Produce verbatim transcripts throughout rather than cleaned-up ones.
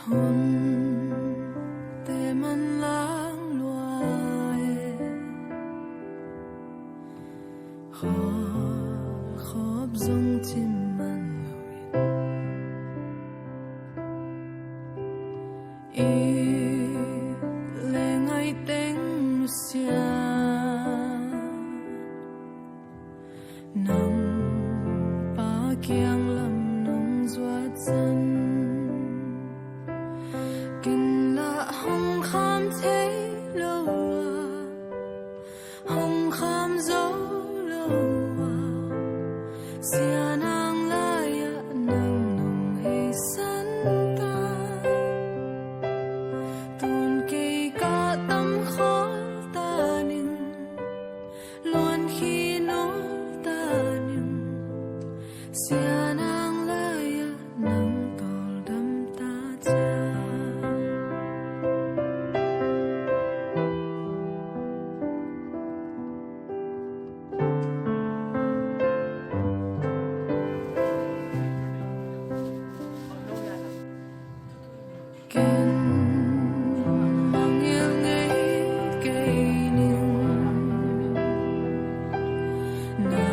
Hunte manlang lua e, kholkhop zong cim man lo in, it le ngaih teng nusia, nang Pa kiang lam nong zuat san, ken lah hong kham thei lo a, hong kham zo lo a, Sia Nang lai-ah nang nong heisan ta. Tun kei ka tam khawl ta ning, luan khin ul ta ning, Sia Nang lai-ah nang tawldam ta ciang. Ken mangngilh ngei kei ning, na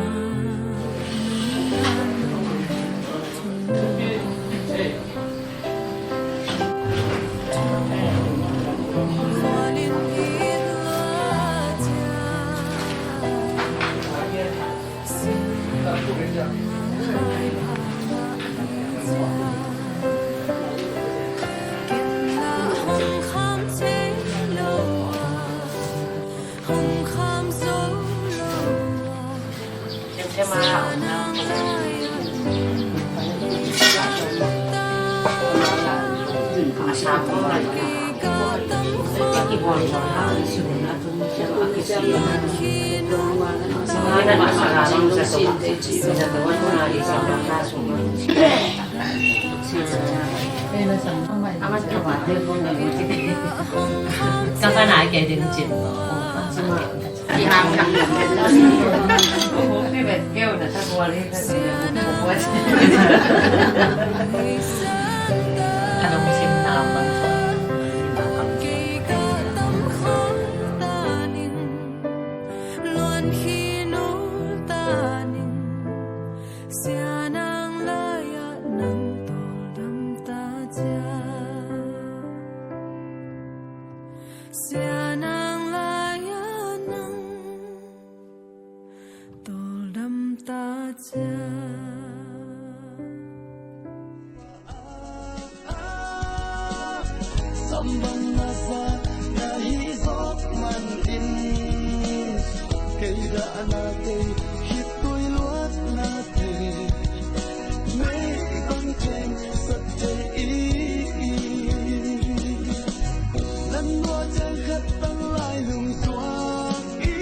Sia Nang lai-ah nang tawldam ta ciang. Sia Nang lai-ah nang tawldam ta ciang. Sam bang na za na hi zawk man in, kei dahna kei khitui luatna kei, mei bang theng sak thei i, nan nuah ciang khat tang lai lung tuak i,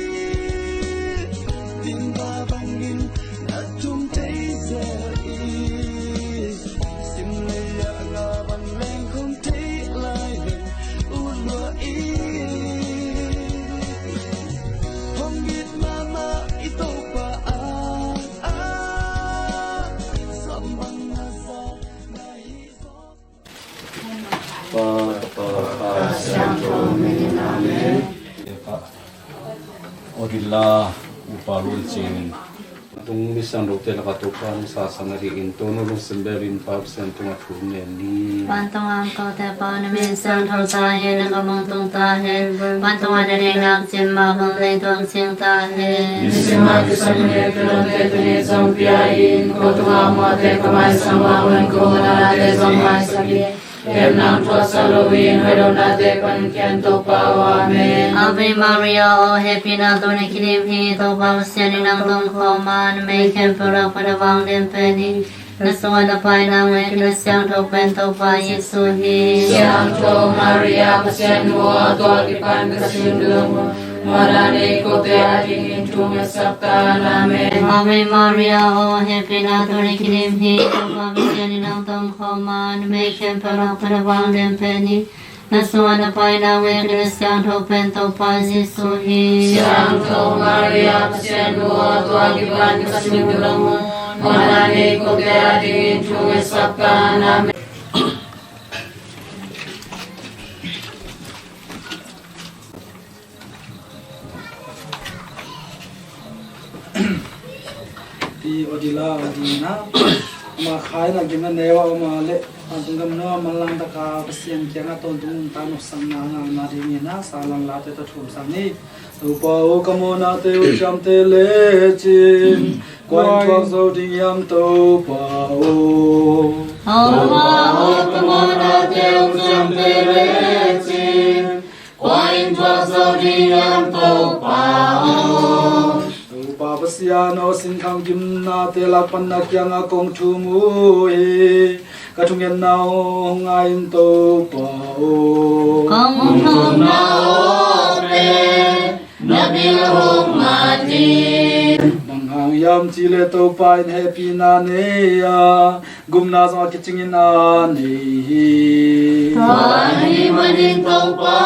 tingba bangin na thum thei zel i, sim lei ah nga bang leng khong thei lai leng ut lua i, hong it mahmah i Topa a, a, sam bang na za na hi zawk. Pa, Tapa, Kha Siangtho min in, amen. Aw dila, upa lun cin. Tung mi siangthote lakah Topa nong sasa na dingin, Topa nong lungsim bel in Pa Pasian tungah thu ngen ni. Vantung a om kote Pa, na min siangtho ta hen, na gam hong tung ta hen. Vantung a na neihna cih bang, leitung ah cih bang ta hen. Nisim a kisam in pia nonte tuni zong pia in, ko tungah a om mawhte ko maisak mah bangin ko mawhnate zong maisak in. Kem nang thuaksak loin hoih lohnate pan kem Topa aw. Amen. Ave Maria, aw hehpihna tawh na kidim hi, Topa Pasian in nang tong khawm a, na mei khempeuh lakah na vanglian pen hi. Na sungah na Pa in nang vek in, na siangtho pen Topa Jesu hi. Siangtho Maria, Pasian nu aw, tua kipan ka sundung uh, mawhna nei kote adingin thu ngetsak ta in. Amen. Ave Maria, aw hehpihna tawh na kidim hi, Topa Pasian in nang tong khawm a, na mei khempeuh lakah na vanglian pen hi. Na sungah na Pa in nang vek in, na siangtho pen Topa Jesu hi. Siangtho Maria, Pasian nu aw, tua kipan ka sundung uh, mawhna nei kote adingin thu ngetsak ta in. Amen. Dila a dingin a, ama kha in a gimna neu a om a leh, a vantung gam nuam a manlang taka Pasian kiangah tawntung nuntak nopsakna a ngahna dingin a, sang lang late tawh thumsak ni. Topa aw, ka mawhnate uh ciamteh lecin, kua in thuak zo ding hiam Topa aw? Topa aw, ka mawhnate uh ciamteh lecin, kua in thuak zo ding hiam Topa aw? Topa Pasian aw, sinkhang gimnate lakpanna kiangah kong thum uh hi. Ka thungetna hong ngai in Topa aw. Ka hong thumna aw pen na bil hong mat in. Bang hang hiam cih leh Topa in hehpihna nei a, gupna zong a kicingin a nei hi. Tua ahih manin Topa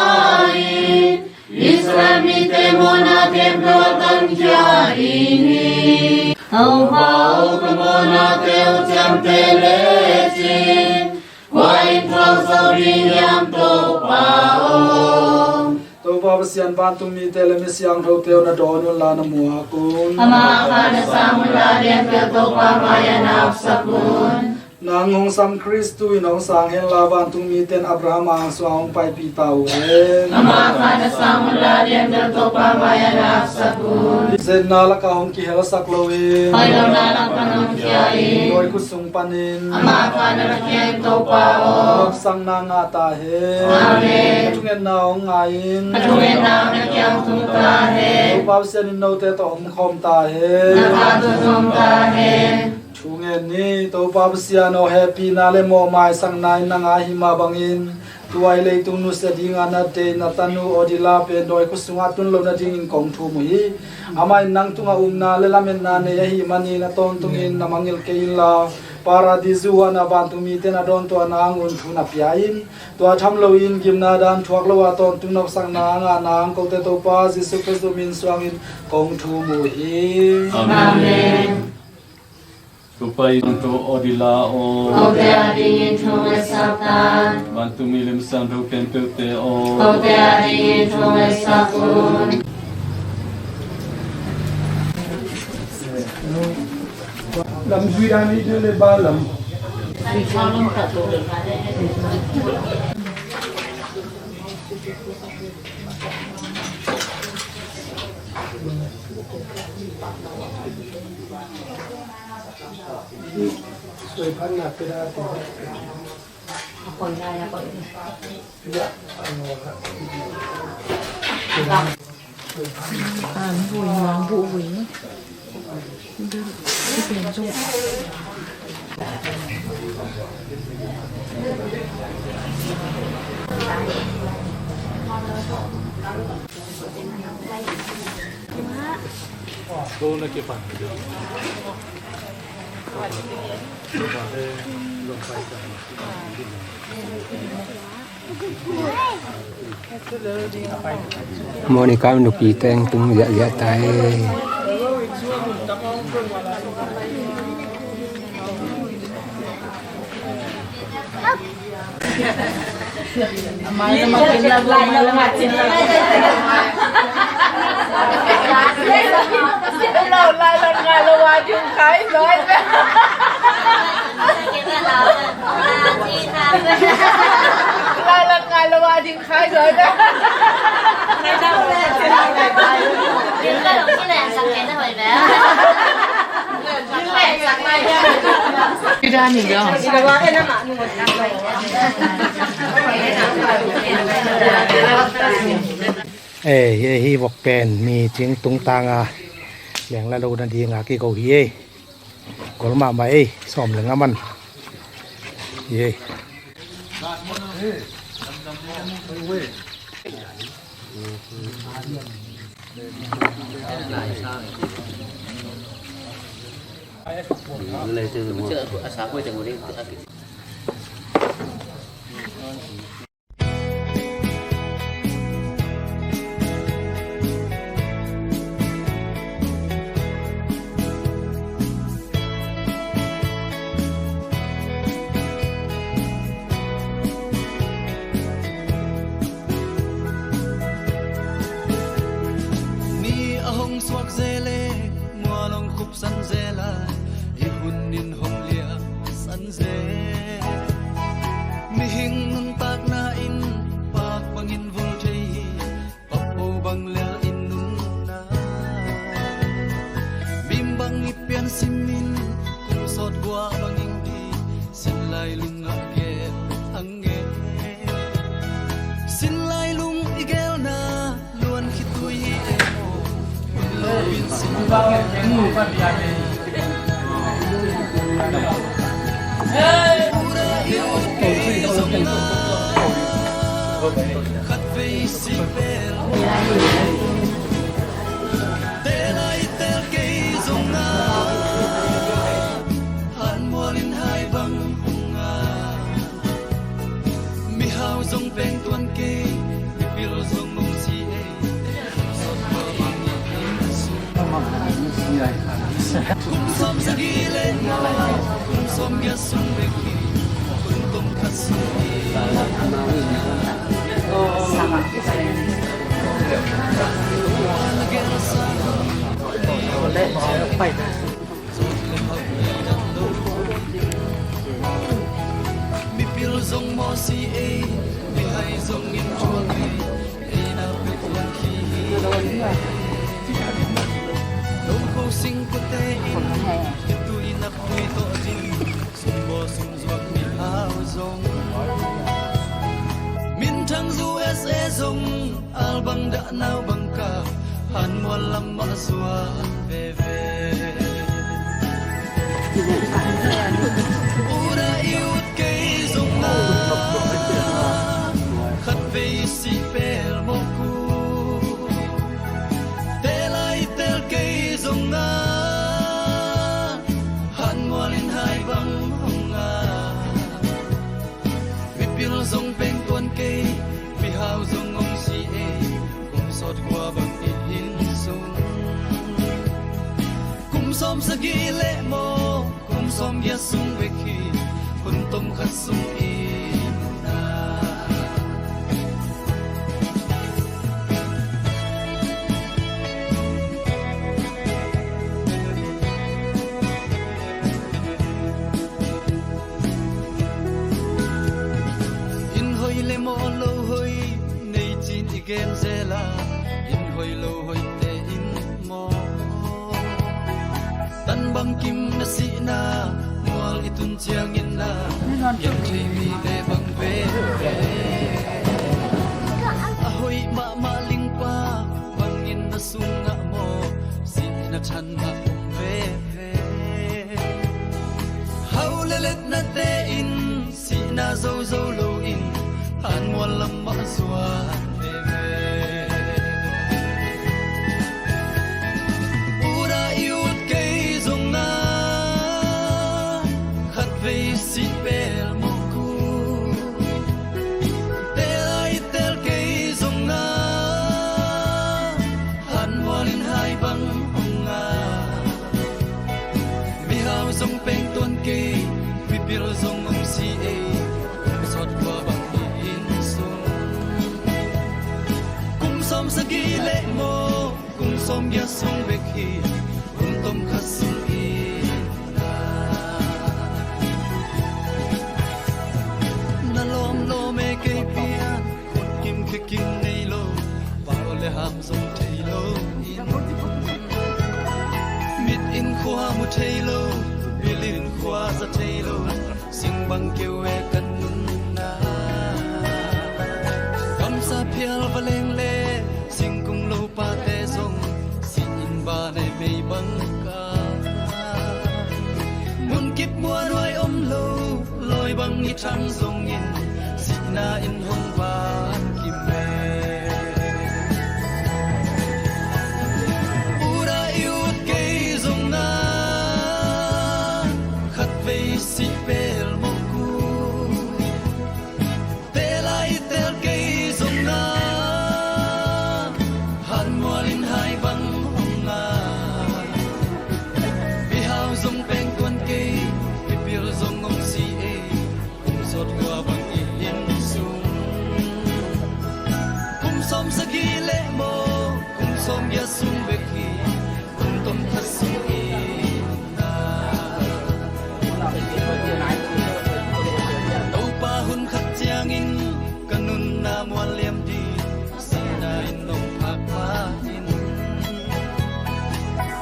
in Israel mite mawhna khempeuh a tankhia ding hi. Topa aw, ka mawhnate uh ciamteh lecin, kua in thuak zo ding hiam Topa aw? Topa Pasian, vantung mite leh mi siangthote uh na dawn unla, na muak un. Ama kha na sang unla, lianpi Topa mai-ah na apsak un. Nang hong sam Khristu in hong sang henla, vantung mite in Abraham ang sungah hong paipih ta uh hen. Ama kha na sang unla, lianpi Topa mai-ah na apsak un. Zetna lakah hong kihelsak loin, hoihlohna lakah na hong khia in. Dawi khut sung panin ama kha na lakhia in Topa aw. Nopsakna ngah ta hen. Amen. Ka thungetna hong ngai in. Ka thungetna na kiang tung ta hen. Topa Pasian in note tawh omkhawm ta hen. Na tungah zong om ta hen. Thungen ni. Topa Pasian aw, hehpihna leh mawhmaisakna in nang a hih mah bangin, tua i leitung nusia dinga na deih na tanu Odila pen dawi khut sungah tun loh nadingin kong thum uh hi. Amah in nang tungah upna leh lametna nei ahih manin a tawntungin na mangngilh kei inla, Paradis huan a vantung mite na dawntuahna hang un thu na pia in. Tua tham loin gimna dan thuak lo a tawntung nopsakna a ngah nang kote Topa Jesu Khristu min suangin kong thum uh hi. Amen. Topa in tawh Odila aw, kote a dingin thu ngetsak tan. Vantung mi leh mi siangtho khempeuhte aw, kote a dingin thu ngetsak un. Lam zui dan i dil le ba lam. Monica nupi teng tung ziahziah ta e. Ei, ei, hih vok pen mi cing tungtang a leng la lo nading a kigo hi ei. Gol mahmah ei, sawm le nga man hi ei. Mi a hong suak zel e, mual hong khupsan zel a, Khatvei sih pel mawk uh. Tel a i tel kei zong a, hanmual in hai bang hong a, mihau zong peng tuan kei, mipil zong hong si ei. Kum sawm sagih le kum sawm giat sung bek hi, hun tom khat sung hi. Mipil zong mawsi ei, mihai zong in thuak ei. Minthang U S A zong albang dah nau bangka, hanmual lam mah zuan veve. Ura i ut kei zong a, khatvei sih pel mawk uh. Tel a i tel kei zong a, hanmual in hai bang hong a, mipil zong peng tuan kei, mihau zong hong si ei. Kum sawt kua bang i hin sung, kum sawm sagih le maw, kum sawm giat sung bek hi, hun tom khat sung i na. In hoi le maw lo hoi, nei cin i gen zel a, in hoi lo hoi te in maw. Tan bang kim na sihna, mual i tun ciangin na, gen thei mi te bang veve. A hoih mahmah lingpa, bangin na sungah maw, sihna than mah om veve. Hau le letna te in, sihna zozo lo in, hanmual lam mah zuan veve. Ura i ut kei zong a, khatvei sih pel mawk uh. Tel a i tel kei zong a, hanmual in hai bang hong a, mihau zong peng tuan kei, mipil zong hong si ei. Kum sawt kua bang i hin sung, kum sawm sagih le maw, kum sawm giat sung bek hi, hun tom khat sung i na. Na lawm lawm e kei pian, khut kim khe kim nei lo, pau le ham zong thei lo in, mit in khua mu thei lo, bil in khua za thei lo, sing bang keu e kan nunna. Kamsa phial va leng le, singkung lo pate zong, sih in ba nei mei bang ka. Munkip muanhuai om lo, lawi bang i thang zongin, sihna in hong van kim e. Ura i ut kei zong a, khatvei sih pel mawk uh. Tel a i tel kei zong a, hanmual in hai bang hong a, mihau zong peng tuan kei, mipil zong hong si ei. Kum sawt kua bang i hin sung, kum sawm sagih le maw, kum sawm giat sung bek hi, hun tom khat sung i na. Topa hun khat ciangin ka nunna mual liam ding, sihna in nong phak pah in.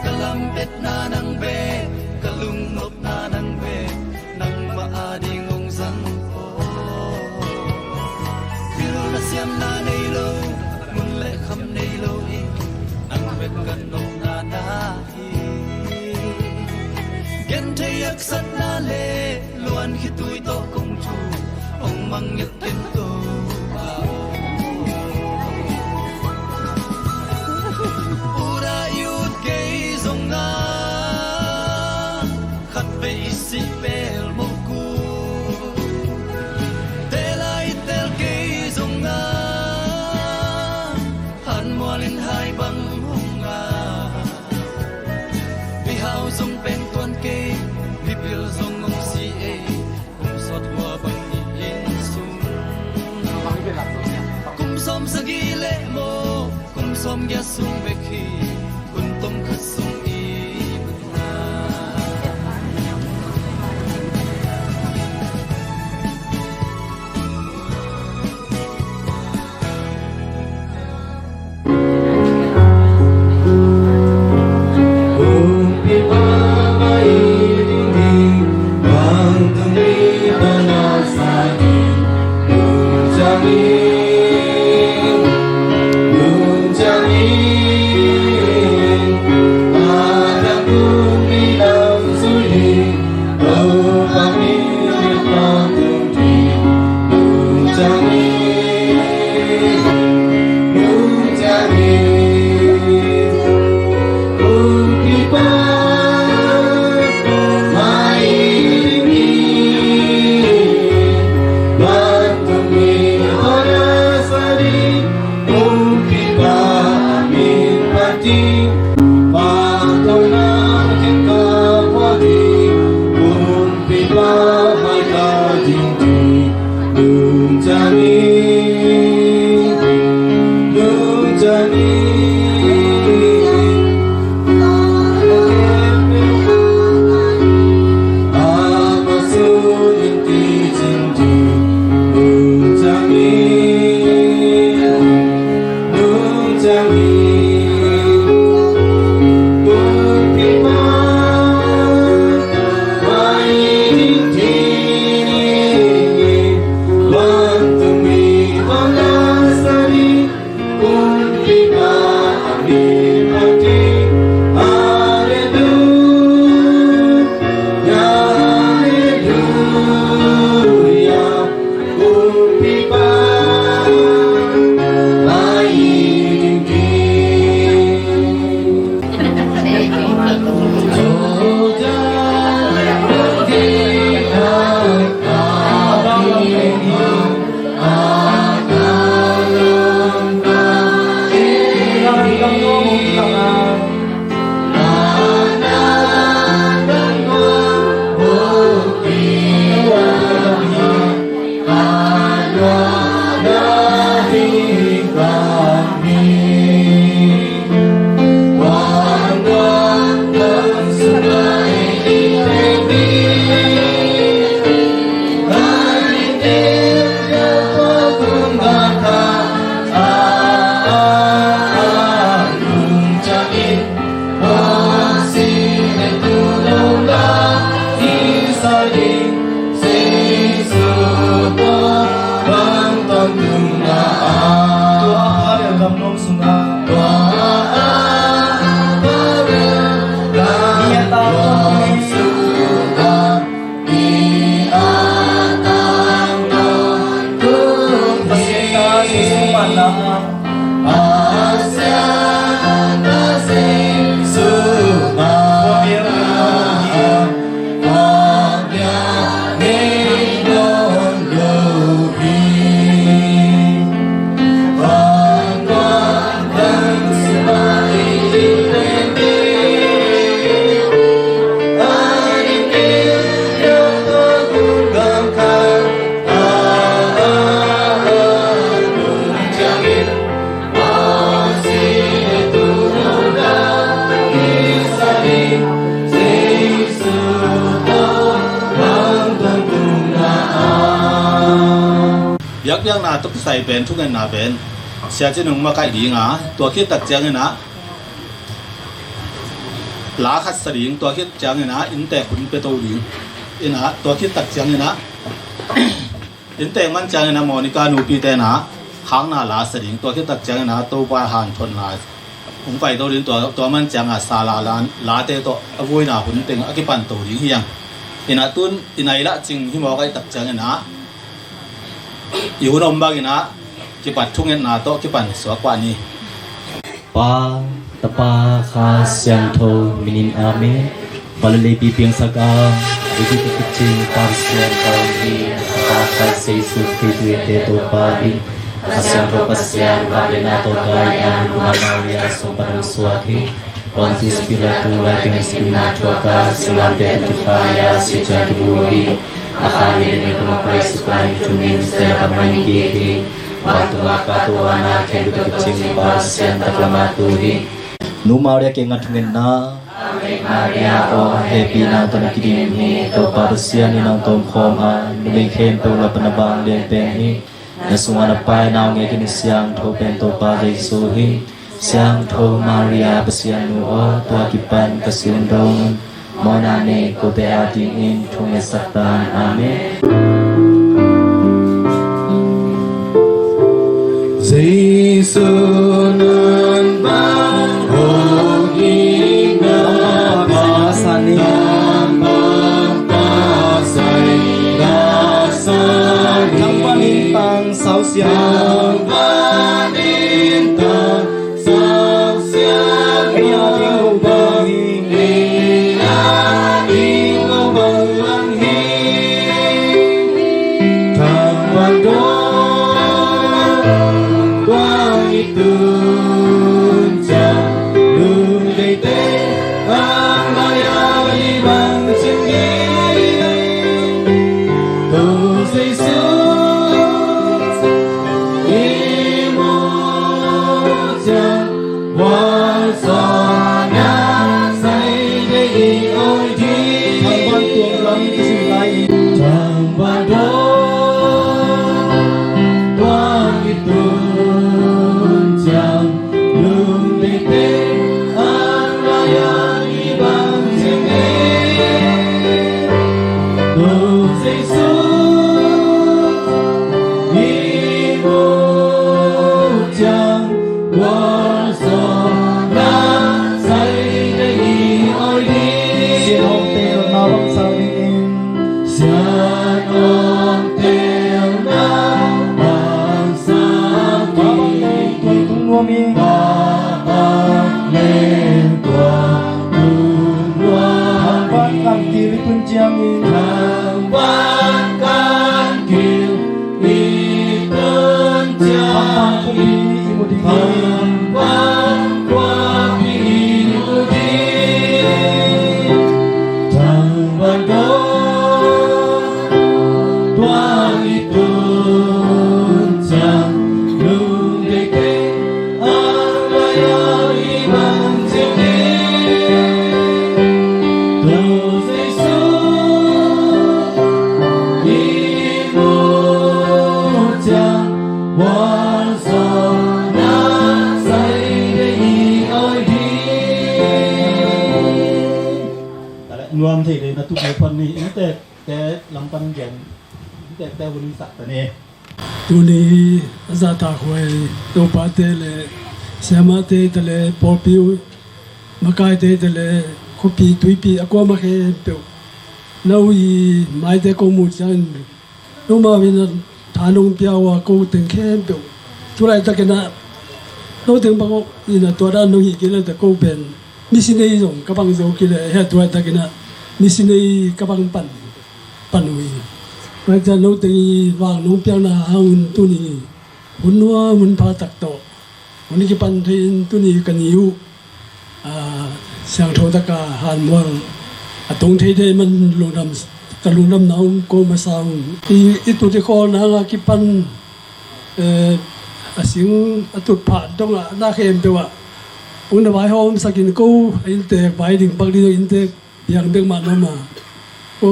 Ka lametna nang bek, ka lungnopna nang bek, nangmah ading hong zang aw. Bil le siamna nei lo, mun le kham nei lo in, nang bek ka nopna na hi. Haksatna le luan khitui tawh kong thu hong mangngilh ken Topa aw. Ura i ut kei zong a, khatvei i sih pel mawk uh. Tela i tel kei zong a, hanmual in hai bang hong a, mihau zong peng tuan kei, mipil zong hong si ei. Kum sawt hua bang i inn sung, kum sawm sagih le maw, kum sawm giat sung bek hi. Hun tong khat sung i bukna. Biakpiakna tawh kisai pen, thungetna pen Sia Cin in hong makaih ding a, tua khit tak ciangin ah la khat sa ding, tua khit ciangin ah inntek hun pia to ding. In ah tua khit tak ciangin ah inntek man ciangin ah Monica nupite in ah khakna la sa ding, tua khit tak ciangin ah Topa hanthotna hong pai to ding, tua, tua man ciangin ah sala la, late tawh a vuina hun teng a kipan to ding hi hang. Inah tun inah i lah cing hi mawk ahih tak cianginah i hun om banginah kipat thungetna tawh kipan suak pah ni. Pa, Tapa, Kha Siangtho minin, amen. Vale leipi piangsak a, i kicing Pasian ka hi, Tapa Kha Jesu Khrih, Topa hi. Kha Siangtho Pasian, vale na to kai an, Maria sung panang suak hi. Pontius Pilat tung lai teng sipna thuaka, singlamteh tungah kipia, sih ciang kibu hi. A kha ni ding ni kuma Khrih sukai ni thunin sela kamai ni kik hi. Vantungah ka tua na khen tu kicing Pasian taklamah tu hi. Nu Maria kiangah thungetna. Maria aw, hehpihna tawh na kidim hi, Topa Pasian in nang tawmkhawm a, numei khempeuh lak pan na vanglian pen hi. Na sungah na Pa in naungek in siangtho pen Topa Jesu hi. Siangtho Maria Pasian nu aw, tua kipan ka si hun dong un, mawhna nei kote adingin thungetsak tan. Amen. Jesu nan bang hong ina pa, nan bang pa sai na sa ni. Thangpanin pang sau siang. Thangpanin pang sau siang. Ei a ding hong bang hi. Ei a ding hong bang hi. Thangpanin pang i tun ciang lungdeite ang lai a i bang ciang hi. Tua Jesu i mu ciang, vualzawlna sai ding i oi ding. Thangvan tuang lam i sin lai in. Thangvan tuang, tuang i tun ciang, lungdeite ang lai a i bang ciang hi. Tua Jesu i mu ciang, vualzawlna sai ding i oi ding. Sian hong telna bang sang dingin. Sian hong telna bang sang ding. Pa bang leng tua i tung nuam hi. Pa bang leng tua tung nuam hi. Thangvan kan kil i tun ciangin. Thangvan kan kil i tun ciangin. Thangvan khuapi i mu ding hi. Thangvan khuapi i mu ding. Thangvan khuapi tuang i tun ciang, lungdeite ang lai a i bang ciang hi. Tua Jesu i mu ciang, vualzawlna sai ding i oi ding. Nuam thei ding na tuk le pan ni, innte te lam pan gen, innte te hun sak ta ni. Tuni a zahtakhuai topate le siamate te le pawlpi uh makaite te le khuapi tuipi a kuamah khempeuh na uh i maite ko muh ciangin nomau in a tha nong pia uh a ko teng khempeuh tu laitakin ah no teng bang in a tua dan nong hih kei le ta ko pen missionary zong ka bang zo kei le he tu laitakin ah missionary ka bang pan pan uh hi. Tua ciang no teng i vang nong piakna hang un tuni hun nuam hun pha tak tawh hun kipan thei in tuni ka ni uh a siangtho taka hanmual a tong thei thei man lungdam ka lungdamna um ko masa ung. I, i tut i khawlna hanga kipan eh, a sing a tut phah dongah na khempeuh ah ung na vaihawm sakin ko a inntek vai ding bak ding dong inntek biang bek mah na om a. Ko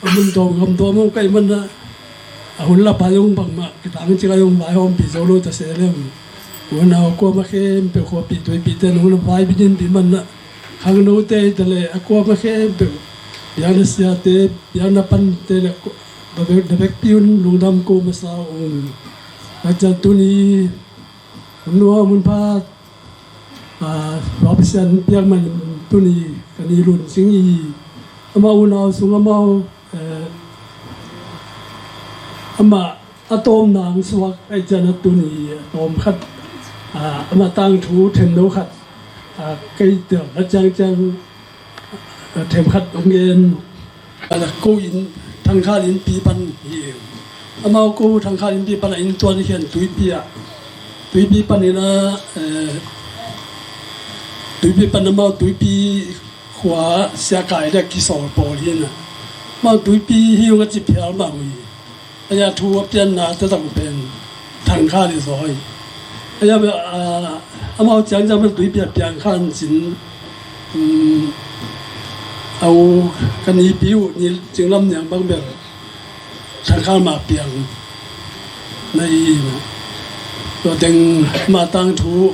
a mun tawm gam tawm hong kaih man a, a hun lapa zong bangmah kitang cik a zong vaihawmpi zo lo ta se lem. Ko na kuamah khempeuh khuapi tuipi te nong na vai bidinpi man a, khangnote te le a kuamah khempeuh biakna siate biakna pante le na vekpi un lungdam ko masa ung. Tua ciang tuni hun nuam hun pha a, Pasian piak man tuni ka ni lun sing i Amah unau sung amau, eh, amah a tawm nang suak ai cian a tuni a tawm khat, ah, amah tangthu themno khat, ah, kei tel a ciangciang, ah, themkhat hong gen. Ah, ko in Thangkhal innpi pan hi. Amau ko Thangkhal innpi pan a inn tuan hi khian Tuipi ah. Tuipi pan ina, eh, Tuipi pan amau Tuipi khua siakai le kisawl pawl hi na. Amau Tuipi hi ung a ci phial mah ui. Aia thu a pianna te tang pen Thangkhal i zaw hi. Aia, ah, amau ciangciang bel Tuipi a piang khan cin, um, au ka nipi uh ni Cinglam Niang bang bel Thangkhal mah piang na hi na. Tua teng amah tangthu,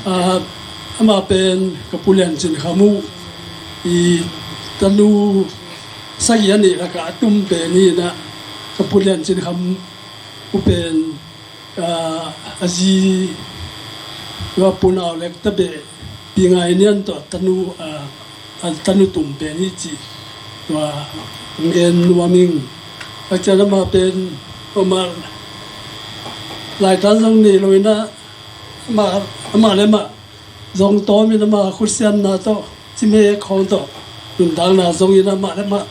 ah, amah pen ka Pu Lian Cin Kham uh i tanu sagih a nih lakah a tum pen hi na. Ka Pu Lian Cin Kham uh pen, ah, a zi, tua Pu Nau Lek Tabeh, Pi Ngai Nian tawh tanu, ah, a tanu tum pen hi ci. Tua ngen nuam ing. A cian amah pen, amah laitan zong nei lo ina, amah, amah le amah zong tawm in amah khutsiamna tawh, cime khawng tawh, nuntakna zong in amah le amah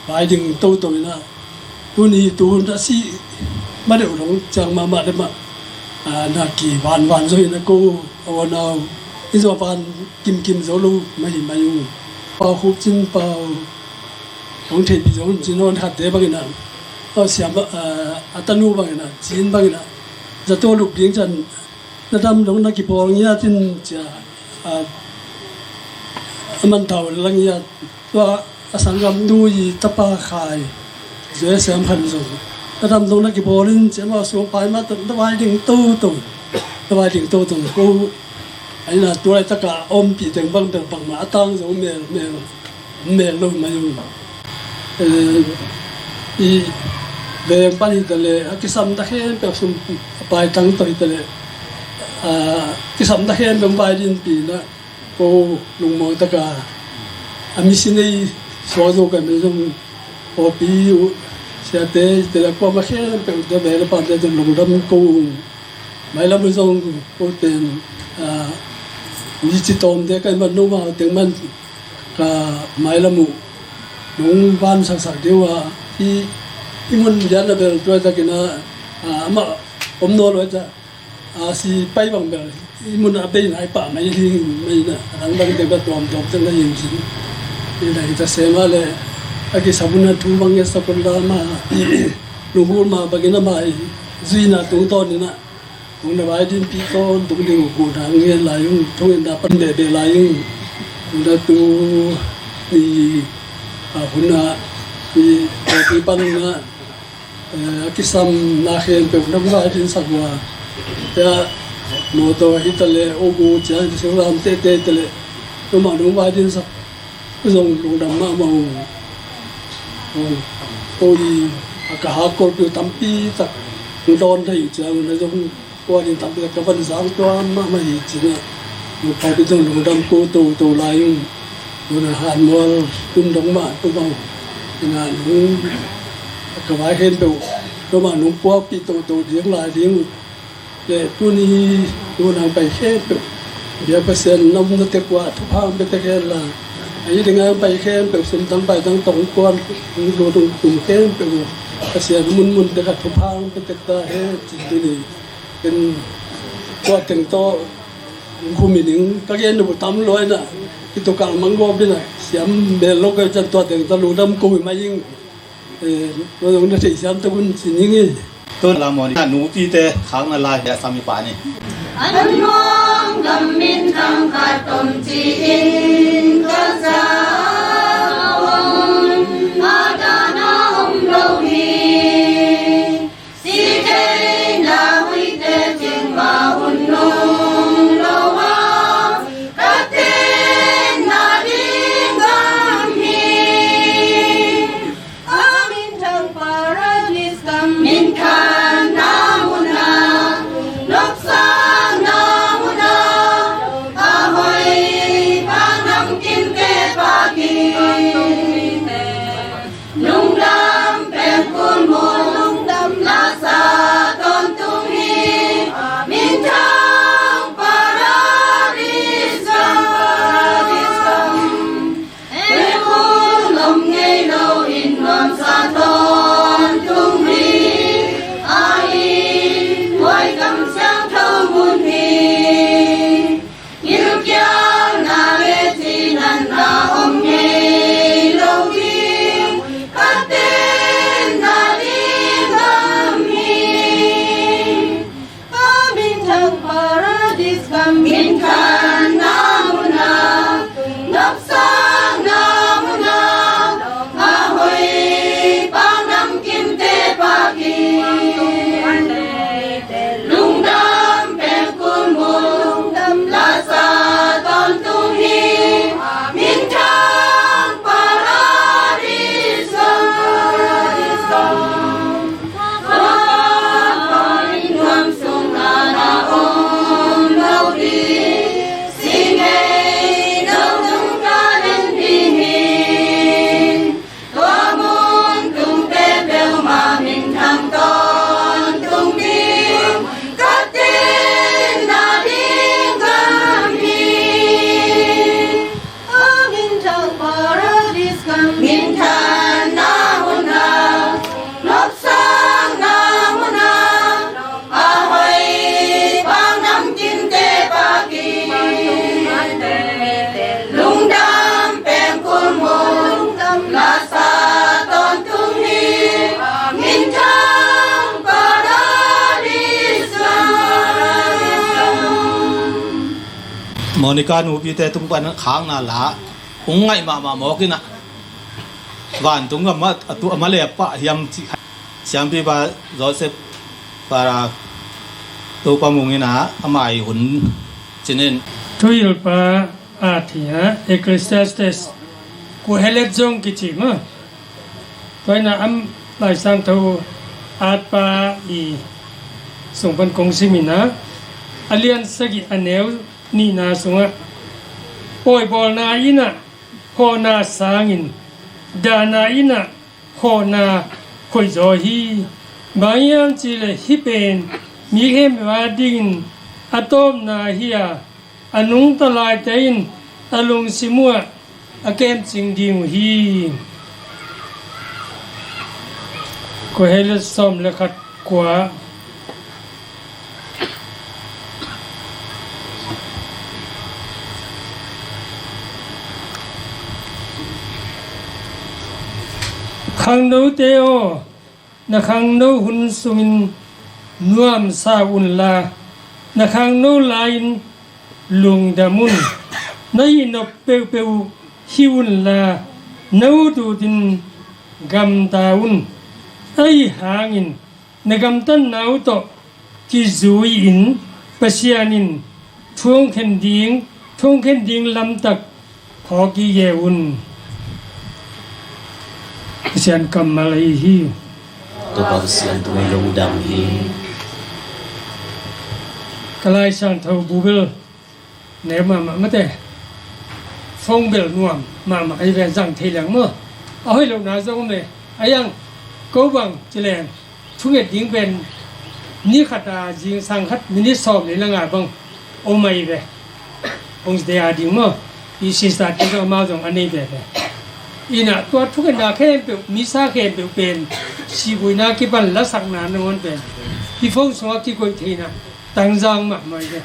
vai ding toto ina. Tuni tuhun a si ma deuh dong ciang mahmah le mah, ah, na ki vanvan zo ina ko, a unau i zo van kimkim zo lo mai mai ung. Pau Khup Cin Pau, hong thei pi zo Cin hon khatte bang ina, a siam, ah, a tanu bang ina, Cin bang ina, zato lup ding cian, na dam dong na kipawl ngiat in cia, a, a man thau la ngiat. Tua a sanggamnu i tapa Khai Zoi Siam Khan zong, na dam dong na kipawl in cia, amah suang pai mah tawh na vai ding toto, na vai ding toto. Ko aina tua laitaka ompih teng bang bel bangmah a tang zo mel mel mel lo mai ung. Eh, i veng pan hi ta leh, a kisam ta khempeuh sum a pai tang tawh hi ta leh, ah, kisam ta khempeuh vai dinpi na, ko lungmuang taka a misi nei suak zo ka mi zong, pawlpi uh siate hi ta leh, kuamah khempeuh ta ve le pante zong lungdam ko ung. Mailam uh zong ko ten, ah, mi ci tawmte ka i man no ma teng man ka mailam uh nong van saksak deuh a, i, i mun lian a bel tuai takin a, a, amah om nawn lo a, a si pai bang bel i mun a bei nai pah mai hi mai na, a dangdang deuh a tuamtuam teng na hi cin. I na hi ta sema le a kisam hun a thu bang ngetsak un la ma, i lunggulh ma bangin amah i zuihna tungtawn in a, hong na vai dinpi tawntung ding uh, hong na ngen lai ung, thong in na pan behbeh lai ung. Hong na tu ni, a, hun na ni, a, pi pan na, eh, a kisamna khempeuh na vai dinsak uh a. Ya, mawtaw hi ta leh, o gu ciang, siang lam tete hi ta leh, noma nong vai dinsak zong lungdam mahmah ung. Ung. Ko i a ka hak kolpi uh tampi tak hong dawn thei uh ciang na zong ko a ding tampi tak ka van zang tuam mahmah hi cin a. Nong paipi zong lungdam ko toto lai ung. Nong a hanmual tum dong mah tum a ung. Ina nong ka vai khempeuh noma nong puakpih toto ding lai ding uh. Le tuni tu nang pai khempeuh, bia Pasian na om na tek uh a thupha hong pia tek hen la. A hi ding a hong pai khempeuh, sum tang pai tang tawh hong kuan, hong lut hong tum khempeuh uh, Pasian munmun tek a thupha hong pia tek ta hen ci tuni. Ken tua teng tawh hong khum hi ning, ka gen uh tam lo ina, i tukal mang gawp ina, siam bel lo ka can tua teng tawh lungdam ko hi mai ing. Eh, tua zong na theihsiam tek un ci ning e. Tun la mawni na nupite khak na lai a sam i pa ni. An muang gam min tang khat om ci-in ka za om, a dana om lo hi. Si thei na huite cing ma hun nung lo a, ka ten na ding gam hi. A minthang paradis gam, minthang na mun a, nopsakna mun a, a hoih bang namkinte pa Monica nupite tung pan khakna la hong ngaih mahmah mawk in ah, vantung gam ah a tu a ma le a pah hiam cih kha. Siampipa Joseph Para Topa Mung in ah a mai hun cinin. Thuhilpa at hi a, Ecclesiastes, Kohelet zong kici maw. Tua in ah a Laisiangtho atpa i sung pan kong sim in ah, a lian sagih a neu nihna sungah, pawibawlna in ah hawhna sangin, dahna in ah hawhna khoihzaw hi. Bang hiam cih leh hih pen mi khempeuh adingin a tawpna hi a, a nungta laite in a lungsim uh ah a kemcing ding uh hi. Kohelet sawm le khat, kua. Khangnote aw, na khangno hun sungin nuamsa unla, na khangno lai-in lungdam un. Na hihnop peuhpeuh uh hih unla, na ut utin gamta un. Ahi hangin na gamtatna uh tawh kizui-in Pasian in thu hong khen ding, thu hong khen ding lamtak phawk gige un. Pasian kammal ahi hi. Topa Pasian tungah lungdam hi. Ka Laisiangtho bu bel neu mahmah mate. Phone bel nuam mahmah ahi ve, zang thei leng maw. A hoih lohna zong om e. A yang ko bang ci leng thunget ding pen ni khat a zingsang khat minit sawm li le nga bang om ahi ve. Hong zia ding maw. I sister te zong amau zong a nei veve. Ina tua thungetna khempeuh, misa khempeuh pen sibuina kipan lasakna nangawn pen hih phone sungah kikoih theihna tangzang mahmah ahi ve.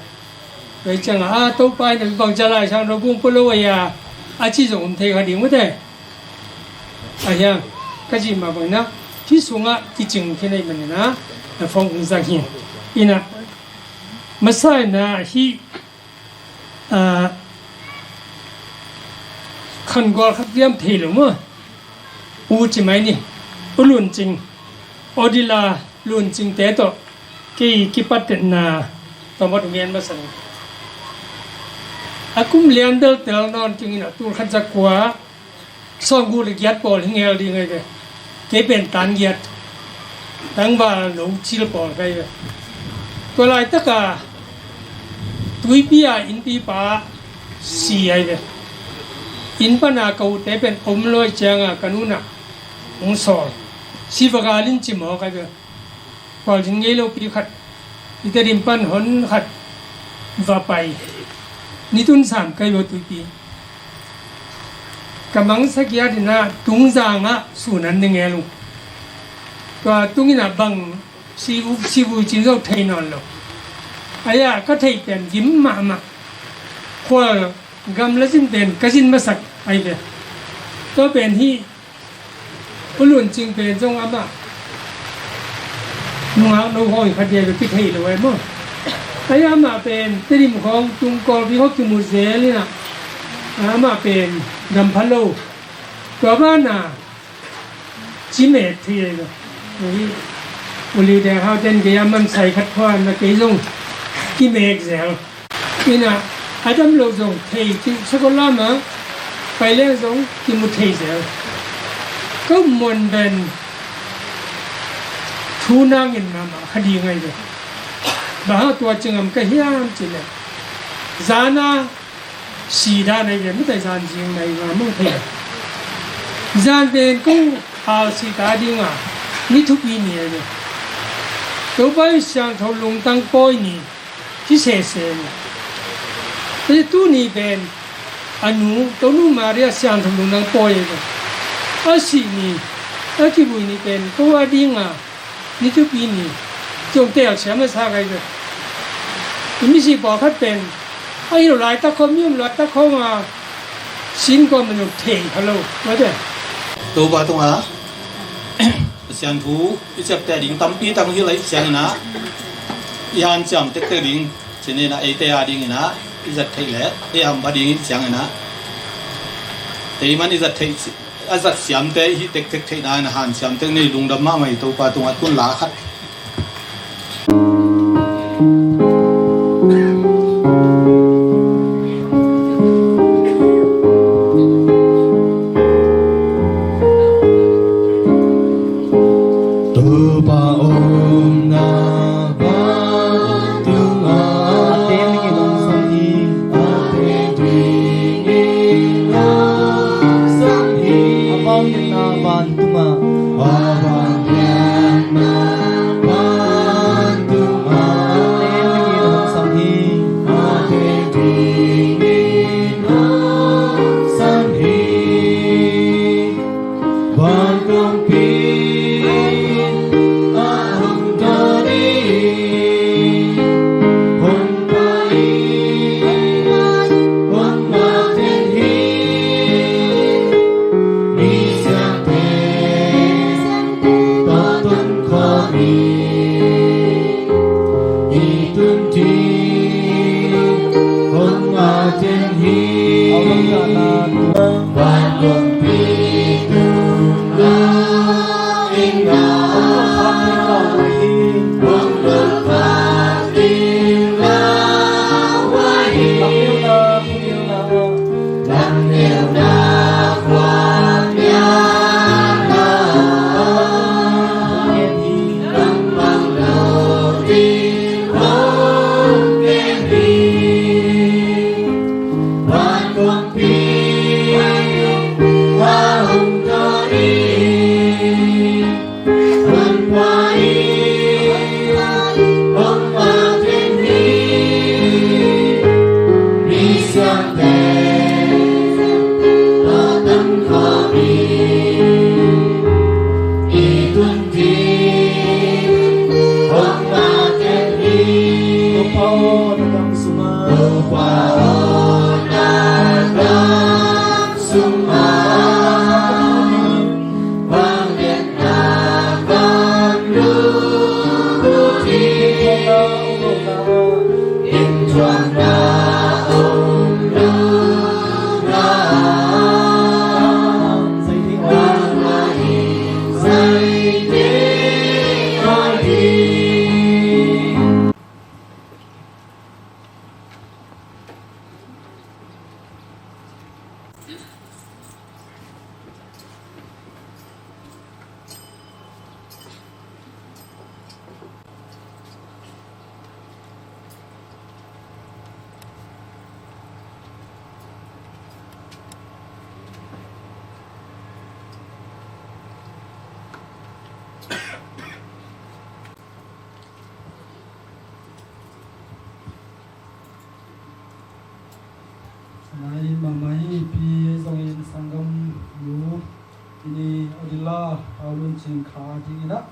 Tua hi ciangah a Topa in a bang ca Laisiangtho bung pua lo ahi a, a ci zong om thei kha ding mate. A hiang ka cih mah bangin ah hih sungah kicing khin ahih manin ah na phone hong zang hi. Ina masa in ah hih khangual khat diam thei lo maw. U ci mai ni, U Lun Cing, Odila Lun Cingte tawh kei kipatetna tawmawt uh ngen masa ni. A kum lian bel tel nawn kingin a tul khat za kua sawmguk le giat pawl hi ngel ding ahi ve. Kei pen tan giat tangval no cil pawl ka hi ve. Tua laitaka tuipi a innpipa si ahi ve. Inn pana ka ute pen om lawi cianga ka nunah hong sawl. Si va galin ci mawk ahi ve. Kualzin ngei lopi khat i Tedim pan hon khat va pai. Ni tun sam kai lo tuipi. Ka mangsa kiat in ah tungzang ah sun an ne ngel uh. Tua tung in ah bang si u si vui cin zo thei nawn lo. Ahi a ka theih pen gim mahmah. Khual gamla zin pen ka zin masak ahi ve. Tua pen hi U Lun Cing pen zong amah nungak no hawi khat dia bek kithei lo e maw. Ahi amah pen Tedim khawng tung Kawlpi khawng kimu zel in ah amah pen gam pha lo. Tua banah cimek thei lo. Ahi U Liu Deng Hau ten kei a man sai khat khua na kei zong kimek zel. Ina a dam lo zong thei ci sakol lama pai leng zong kimu thei zel. Ka muan ben thu nangin mahmah kha ding ahi ve. Bang hang tua cingam ka hiam ci le zana si dan ahi ve, matai zan zing nai nga mong thei. Zan ben kong al si ta dinga ni thupi ni ahi ve. Topa i siangtho lungtang pawi ni hi sese ni. Tua tuni pen a nu Tonu Maria siangtho lungtang pawi ahi ve. A si ni, a kivui ni pen ko a dinga ni thupi ni zong tel siam a sa kai ve. I misi pawlkhat pen a hi lo laitak khawng, mi om laitak khawng a sin kawm a zong thei kha lo. Mate. Topa tungah Pasian thu i ciapteh ding tampi tang hi lai siang in ah i hanciam tektek ding cin in ah eite a ding in ah I zat theih leh ei hampa ding i cih ciangin ah, ei man i zat theih, a zat siamte i hih tektek theihna in a hanciam tek ni. Lungdam mahmah hi. Topa tungah tun la khat. Topa omna vantungah a teng dingin hong sam hi. A teng dingin hong sam hi. A vangliatna vantungah, a vangliatna vantungah a teng dingin hong sam hi. A teng dingin hong sam hi. Van kongpi a hong dawn hi, hong pai hi, hong ngak den hi. Mi siangtho tawh tun khawm hi. I tun ding hong ngak den hi. Van kongpi tungah ing na hong lutkhak ding lau ahi hi. Langneuna khuamialna bangbang lo ding hong gen hi. Van kongpi a hong dawn hi. Hong pai hi, hong ngak den hi. Mi siangtho tawh tun khawm hi. I tun ding hong ngak den hi. Topa aw, na gam sungah, Topa aw, na gam sungah vangliatna van lut hi. Inthuakna om lo na, nangmah in zai ding ahi hi. Nai mahmah hi. Pi zongin sanggam nu ini Odila Paulun Cing kha dingin ah,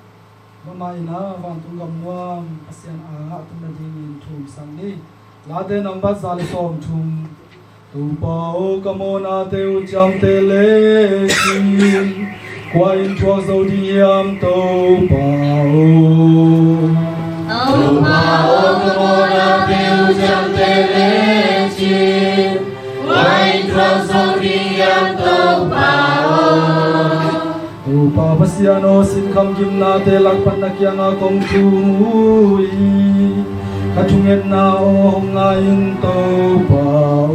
mahmah in ah vantung gamnuam Pasian a ngah tung nadingin thumsak ni. Late nambat za le sawmthum. Topa aw, ka mawhnate uh ciamteh lecin kua in thuak zo ding hiam, Topa aw? Topa aw, ka mawhnate uh ciamteh lecin kua in thuak zo ding hiam, Topa aw? Topa Pasian aw, sinkham gimnate lak pan na kiangah kong thum uh hi. Ka thungetna aw, hong ngai in, Topa aw.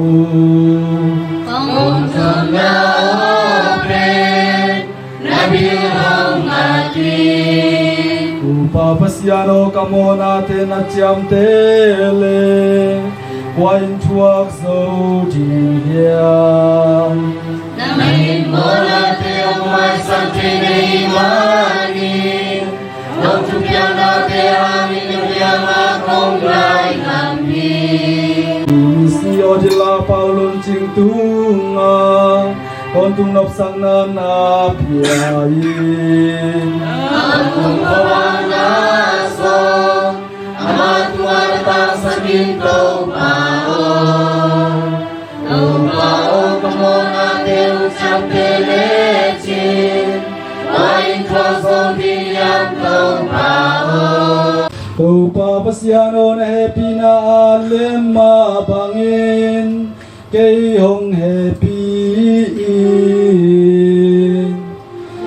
Kong thumna aw pen na bil hong ngat in. Topa Pasian aw, ka mawhnate na ciamteh leh kua in thuak zo ding hiam? Nangmah in mawhnate hong maisak thei na hih manin, nong thupiaknate hangin na kiangah kong laigam hi. Misi Odila Paulun Cing tungah tawntung nopsakna na pia in. Tawntung khuavakna zong amah tungah na taksak in, Topa aw. Topa aw, ka mawhnate uh ciamteh lecin kua in thuak zo ding hiam, Topa aw? Topa Pasian aw, na hehpihna a lem mah bangin kei hong hehpih in.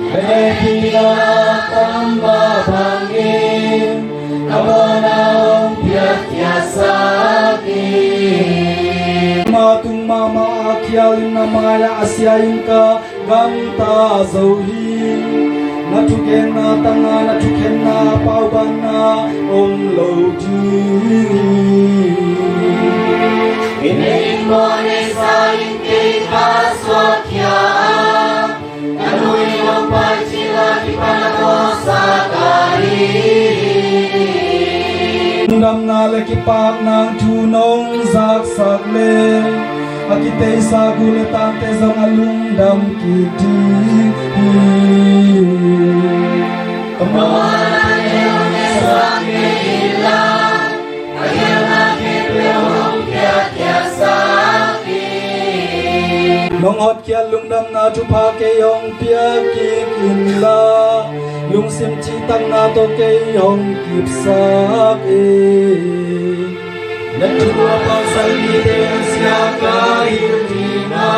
Na hehpihna a tam mah bangin na mawhna hong piakkhiatsak in. Amah tung mahmah a khial in, na mai-ah a sia inn ka gamta zo hi. Na thugenna tangah na thukhenna a paubanna om lo ding hi. Inn mawh neisa in kei ka suakkhia a, na nu in hong pai cil a kipan a mawhsak ahi hi. Lungdamna le kipakna thu nong zaksak leh a kiteisa gu le tangte zong a lungdam kik ding hi. Ka mawhna hong neihsak kei inla, a khialna khempeuh hong piakkhiatsak in. Nong hotkhiat lungdamna thupha kei hong piak kik inla, lungsim cihtakna tawh kei hong kipsak in. Na thu a paksak mite a sia ka hilh ding a,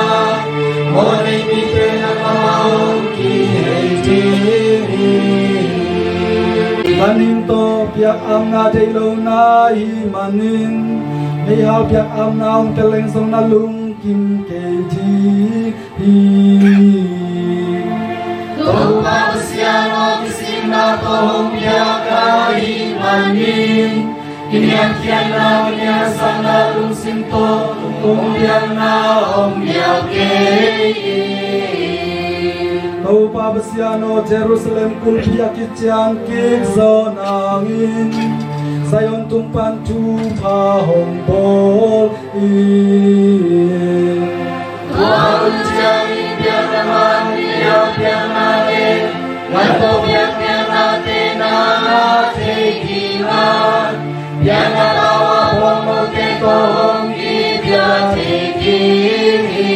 mawhnei mite na kamah hong kihei ding hi. Ganhing tawh biakamna deih lo na hih manin, meihal biakamna hong tel leng zong na lungkim kei ding hi. Topa Pasian aw, kisikna tawh hong piak ka hih manin, kiniamkhiatna, kiniamsakna lungsim tawh hong piakna hong biak kei in. Topa Pasian aw, Jerusalem kulhpi a kician kik zawh nangin Zion tung pan thupha hong bawl in. Tua hun ciangin biakna man, biak biakna le, ngan tawh biak biaknate na ngah thei ding a, biakna tau a phuak lote tawh hong kipia thei ding hi.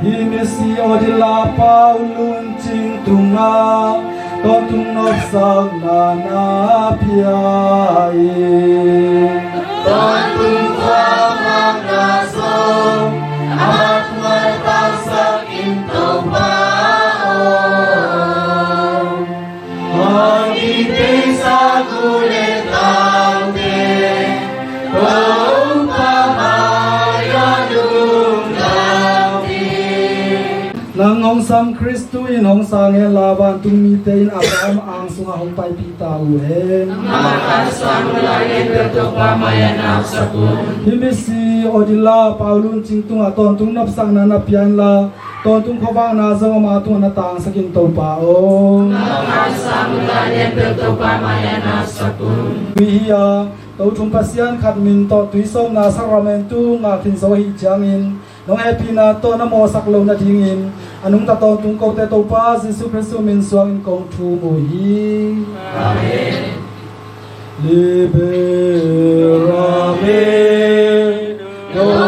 Hih misi aw, Odila Paul Lun Cing tungah tawntung nopsakna na pia in. Tawntung khuavakna zong amah tungah tangsak in, Topa aw. A kiteisa gu le tangte Topa mai-ah lungdam hi. Nang hong sam Khristu in hong sang hen la, vantungmite in Abraham ang sungah hong paipih ta uh hen. Amah khan sang uh la, a khempeuh Topa mai-ah na apsak un. Hih misi Odila Paul Lun Cing tungah tawntung nopsakna na pia inla, tawntung khuavakna zong amah tungah na tangsak in, Topa aw. Amah khan sang uh la, a khempeuh Topa mai-ah na apsak un. Tui hi a, Tothum Pasian khat min tawh tuisawpna sakramentu ngak khin zo ahih ciangin, nong hehpihna tawh na mawhsak loh nadingin a nungta tawntung kote Topa Jesu Khristu min suangin kong thum uh hi. Amen. Liberame Domine,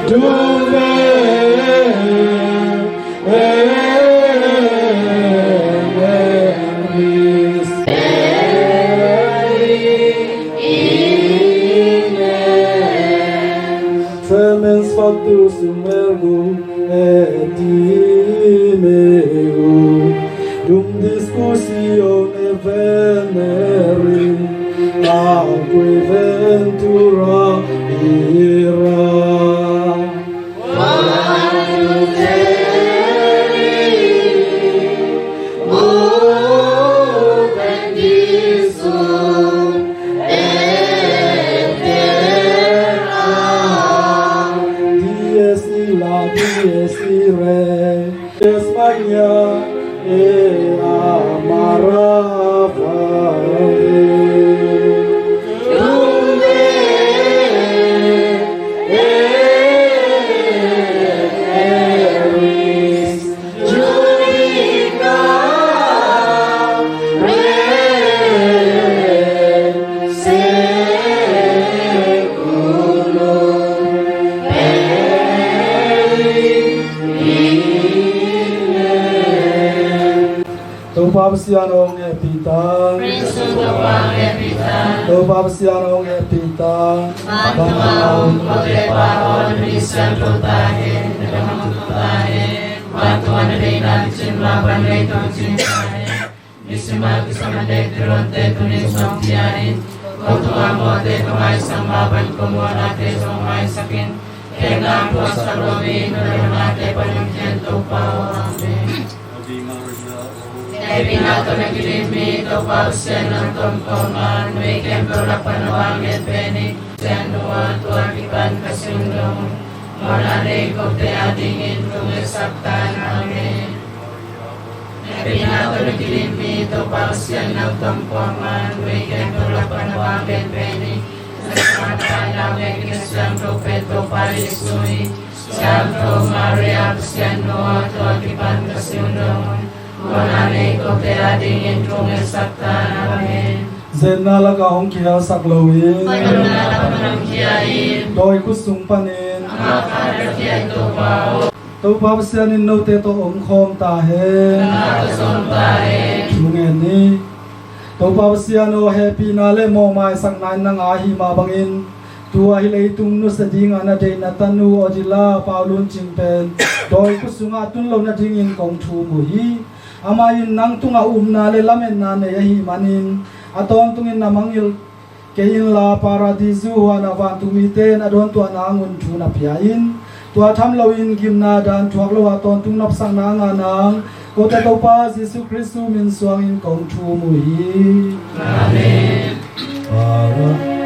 Domine, Tremens factus sum ergo et dime eum, dum discussione venerit, atque ventura ira. Dies illa, dies irae, dies magnam et amara fide. Topa Pasian aw, hong hehpih ta. Khrih sung Topa hong hehpih ta. Topa Pasian aw, hong hehpih ta. Vantung a om ko Tepa aw, na min siangtho ta hen. Na gam hong tung ta hen. Vantung a na deihna cih bangin leitung ah cih ta hen. Ni simin kisam a nek tuantawnte tuni suang pia in. Ko tungah mawhte ka maisak mah bangin ko mawhnate zong maisak in. Khemna hong puaksak loin, na damnate pan hong khia in Topa aw. Amen. Hehpihna tawh na kidim hi, Topa Pasian nang tawh om kawm a, numei khempeuh lak pan na vanglian pen hi. Pasian nu aw, tua kipan ka singdong, mawhna nei kote adingin thungetsak ta in. Amen. Hehpihna tawh na kidim hi, Topa Pasian nang tawh om kawm a, numei khempeuh lak pan na vanglian pen hi. Siangtho Maria, Pasian nu aw, tua kipan ka singdong, mawhna nei kote adingin thungetsak ta in. Amen. Zenna lakah hong kihelsak loin, dawi khut sung panin, Topa Pasian in note tawh omkhawm ta hen. Amen. Thungen ni. Topa Pasian aw, hehpihna le mawhmaisakna in nang a ahih mah bangin, tua hih leitung nusia dingin na deih na tanu Odila Paulun Cing pen dawi khut sungah a tun loh nadingin kong thum uh hi. Amah in nang tungah upna le lametna nei ahih manin, a tawntungin na mangngilh kei inla, Paradisu huan ah vantung mite in a dawntuahna ngun thu na pia in. Tua tham loin gimna dan thuak lo a tawntung nopsakna a ngah nang, kote Topa Jesu Khrist min suangin kong thum uh hi. Amen. Para-,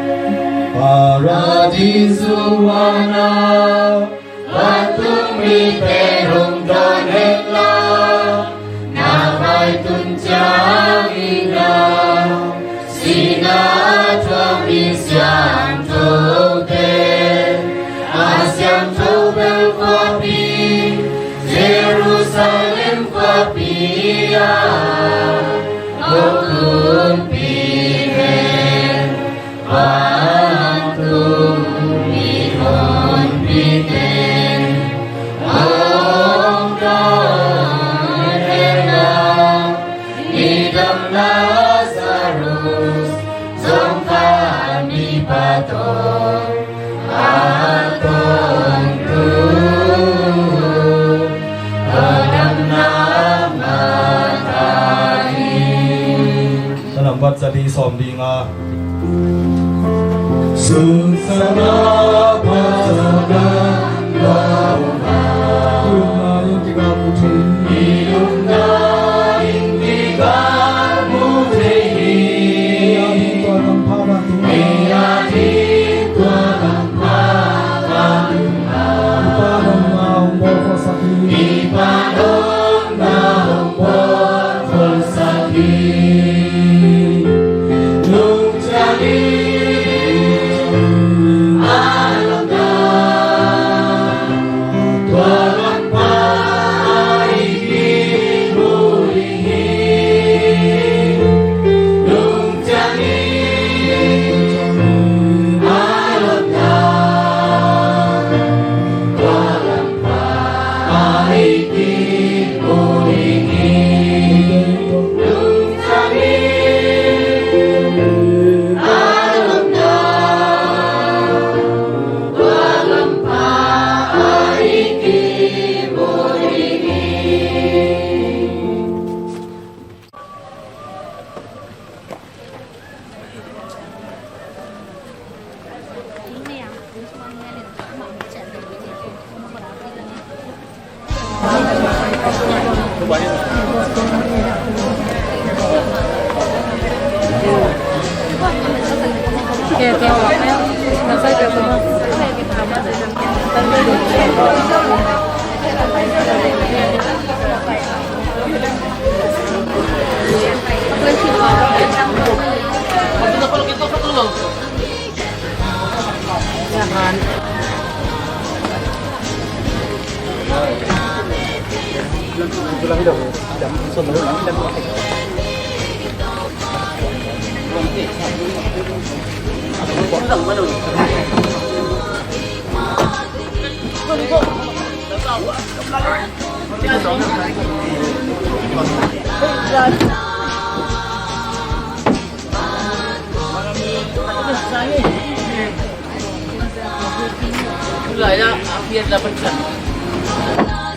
Paradisu huan ah vantung mite hong dawn hen la, na vai tun ciangin ah, sihna a thuak mi siangthote, a siangtho bel khuapi, Jerusalem khuapi ah hong kumpih hen. Vantung mihonpite hong dawn hen la, nidang Lazarus zong khan mipa tawh a tawntung, a damna ngah ta hi. Nambat za li sawm li nga. Sun sama pasana launa. Lungna in kikap uthi. I lungna in kikap uthi. I a ding tua lam pha vantung. I a ding tua lam pha vantung. Upa nong na hong bawl kholsak hi. Upa nong na hong bawl kholsak hi.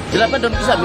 Delapan don kisah.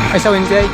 Ai sau in jai.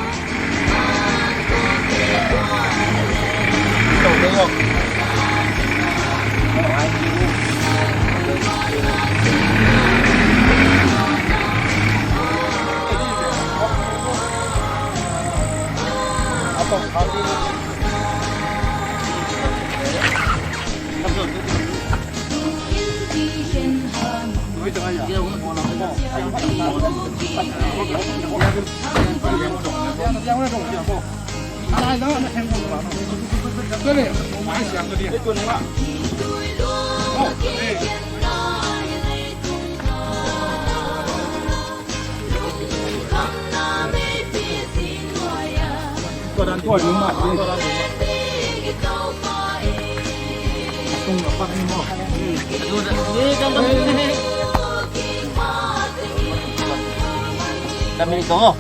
Kami ni kong.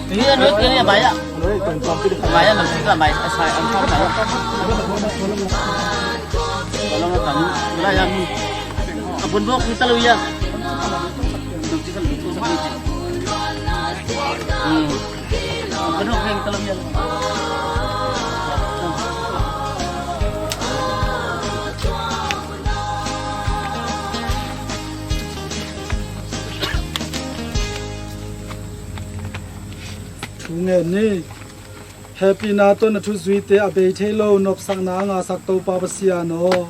Ini anu kini apa ya? Apa ya, nasi ka mai, asai, ang kau mai. Kalau nggak kami, nggak ya ni. Abon bok kita lu ya. Thu ngen ni. Hehpihna tawh na thuzuite a bei thei lo nopsakna a ngahsak Topa Pasian aw,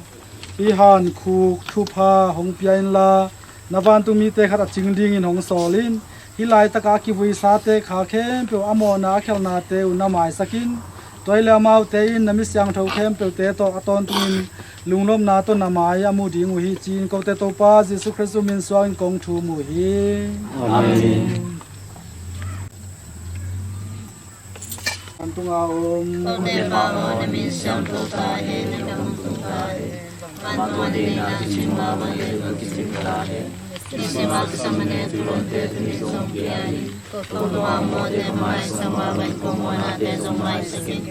hih hankhuk thupha hong pia inla, na vantung mite khat a cing dingin hong sawl in. Hih laitaka a kivuisate kha khempeuh a mawhna a khialhnate uh na maisak in. Tua hi leh amaute in na mi siangtho khempeuhte tawh a tawntungin lunglawmna tawh na mai a mu ding uh hi, ci-in kote Topa Jesuh Khrist min suangin kong thum uh hi. Amen. Vantunga om. Kote Pa aw, na min siangtho ta hen, na gam hong tung ta hen. Vantung a dingin na kicin mah bangin ei zong kicin ta hen. Hih sima kisam mah na tuulote tuni zong pia in. Ko tungah mawhte mah maisak mah bangin ko mawhnate zong maisak in.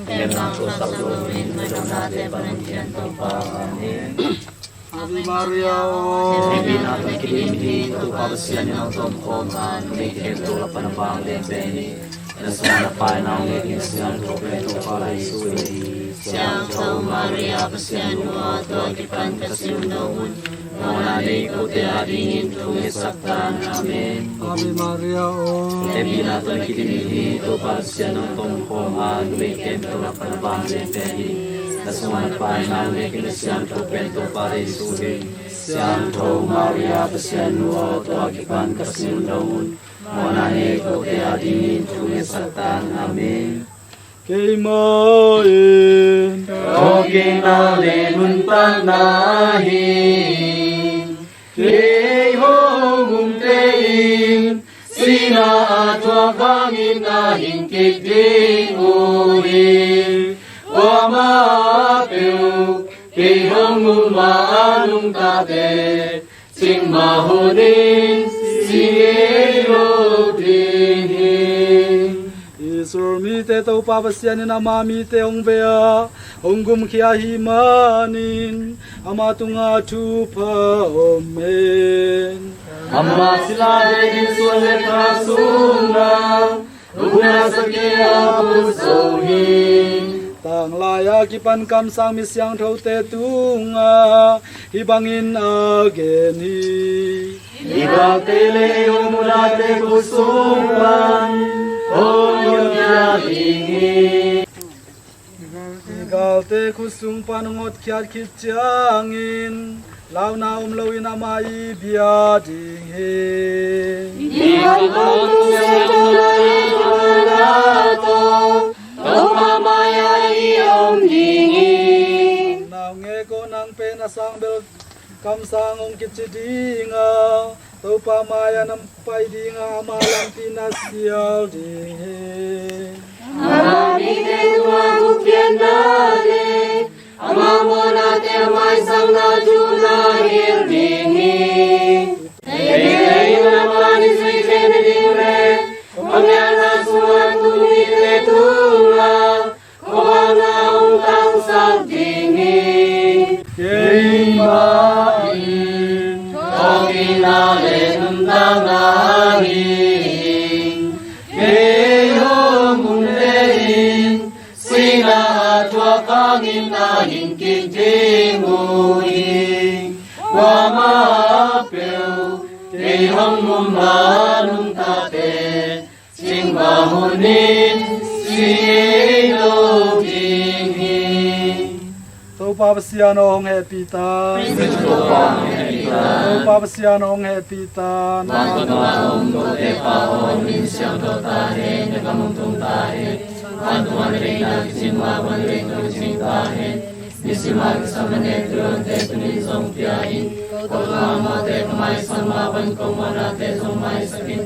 Hehpihna tawh sapsak loin na gamlate panin, Topa. Amen. Ave Maria aw, hehpihna tawh na kidim hi, Topa Pasian in nang tawh om khawm a, numei khempeuh lak pan na pang den pen hi. Na sungah na Pa in a hong et Pasian Topa Jesuh hi. Siangtho Maria Pasian nu aw, tua kipan ka sim lo un. Mawhna nei kote adingin thungetsak tan. Amen. Ave Maria aw. Hehpihna tawh na kiding hi, Topa Pasian nang tongkhawm a, numei khempeuh lak pan a vanglian pen hi. Na sungah na Pa in nang nekin a siangtho pen Topa Jesu hi. Siangtho Maria Pasian nu aw, tua kipan ka sim lo un. Mawhna nei kote adingin thungetsak tan. Amen. Keimah in thawhkikna le nuntakna hi. Kei hong umte in sihna a thuak hangin a hing kik ding uh hi. Kuamah peuh kei hong um ma a nungtate cing mah hunin si ngei lo ding hi. Israel mite Topa Pasian in ama mite hong veh a, hong gumkhia ahih manin ama tungah thupha om hen. Ama sila David suan le kha sungah gupna sagih a put zo hi. Tanglai a kipan kamsang mi siangthote tungah hih bangin a gen hi. I galte le i hong muhdahte khut sung pan hong honkhia ding hi. I galte khut sung pan hong hotkhiat khit ciangin launa om loin amah i bia ding hi. I gamkong tung siangtho lai i thuakna tawh Topa mai-ah i om ding hi. Naungek aw, nang pen a sang bel kamsang hong kici ding a, Topa mai-ah na pai ding a, ama lampi na sial ding hi. Ama mite tungah gupkhiatna le ama mawhnate, ama hihsakna thu na hilh ding hi. Eite in ama nungzuite nading le khuamialna sungah tu mite tungah khuavakna hong tangsak ding hi. Keimah in thawhkikna le nuntakna hi. Kei hong umte in sihna a thuak hangin a hing kik ding uh hi. Kuamah peuh kei hong um ma a nungtate cing mah hunin si ngei lo ding hi. Topa Pasian aw, hong hehpih ta. Topa hong hehpih ta. Topa Pasian aw, hong hehpih ta. Vantung a om kote Pa aw, na min siangtho ta hen, na gam hong tung ta hen. Vantung a na deihna kicing mah bang, na deihna kicing ta hen. Nisim a kisam a na it tuate tuni-in zong pia in. Ko tungah mawhte ka maisak mah bang, ko mawhnate zong maisak in.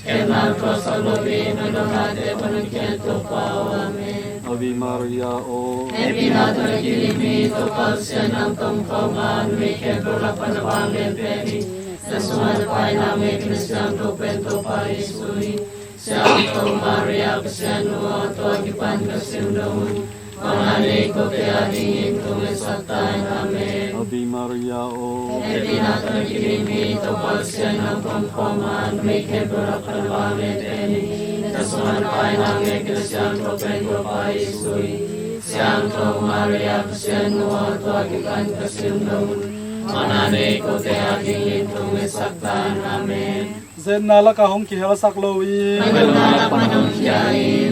Khemna thuaksak lopi, na lawmnate pan hong khiat Topa aw. Amen. Ave Maria aw. Hehpihna tawh na kiding hi, Topa Pasian nang tongkhawm a, numei khempeuh lak pan a vanglian pen hi. Na sungah na Pa in nang nekin a siangtho pen Topa Jesu hi. Siangtho Maria Pasian nu aw, tua kipan ka sim lo un. Mawhna nei kote adingin thungetsak tan. Amen. Ave Maria aw. Hehpihna tawh na kiding hi, Topa Pasian nang tongkhawm a, numei khempeuh lak pan a vanglian pen hi. Na sungah na Pa in nang nekin a siangtho pen Topa Jesu hi. Siangtho Maria Pasian nu aw, tua kipan ka sim lo un. Mawhna nei kote adingin thungetsak tan. Amen. Zetna lakah hong kihelsak lo in,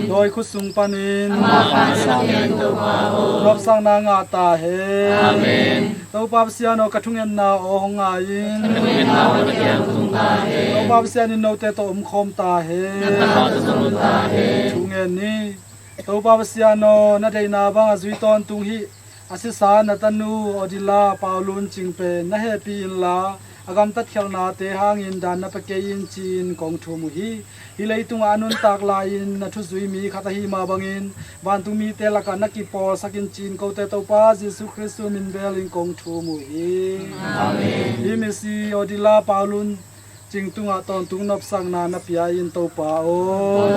dawi khut sung panin nopsakna ngah ta hen. Topa Pasian aw, ka thungetna aw hong ngai in. Topa Pasian in note tawh omkhawm ta hen. Thungen ni. Topa Pasian aw, na deihna bang a zui tawntung hih a sisa na tanu Odila Paulun Cing pen na hehpih inla, a gamtat khialhnate hangin dan na pia kei in ci-in kong thum uh hi. Hih leitungah a nuntak lai-in na thuzui mi khat ahih mah bangin vantung mite lakah na kipawlsak in ci-in kote Topa Jesu Khristu min bel in kong thum uh hi. Amen. Hih misi Odila Paulun Cing tungah tawntung nopsakna na pia in Topa aw.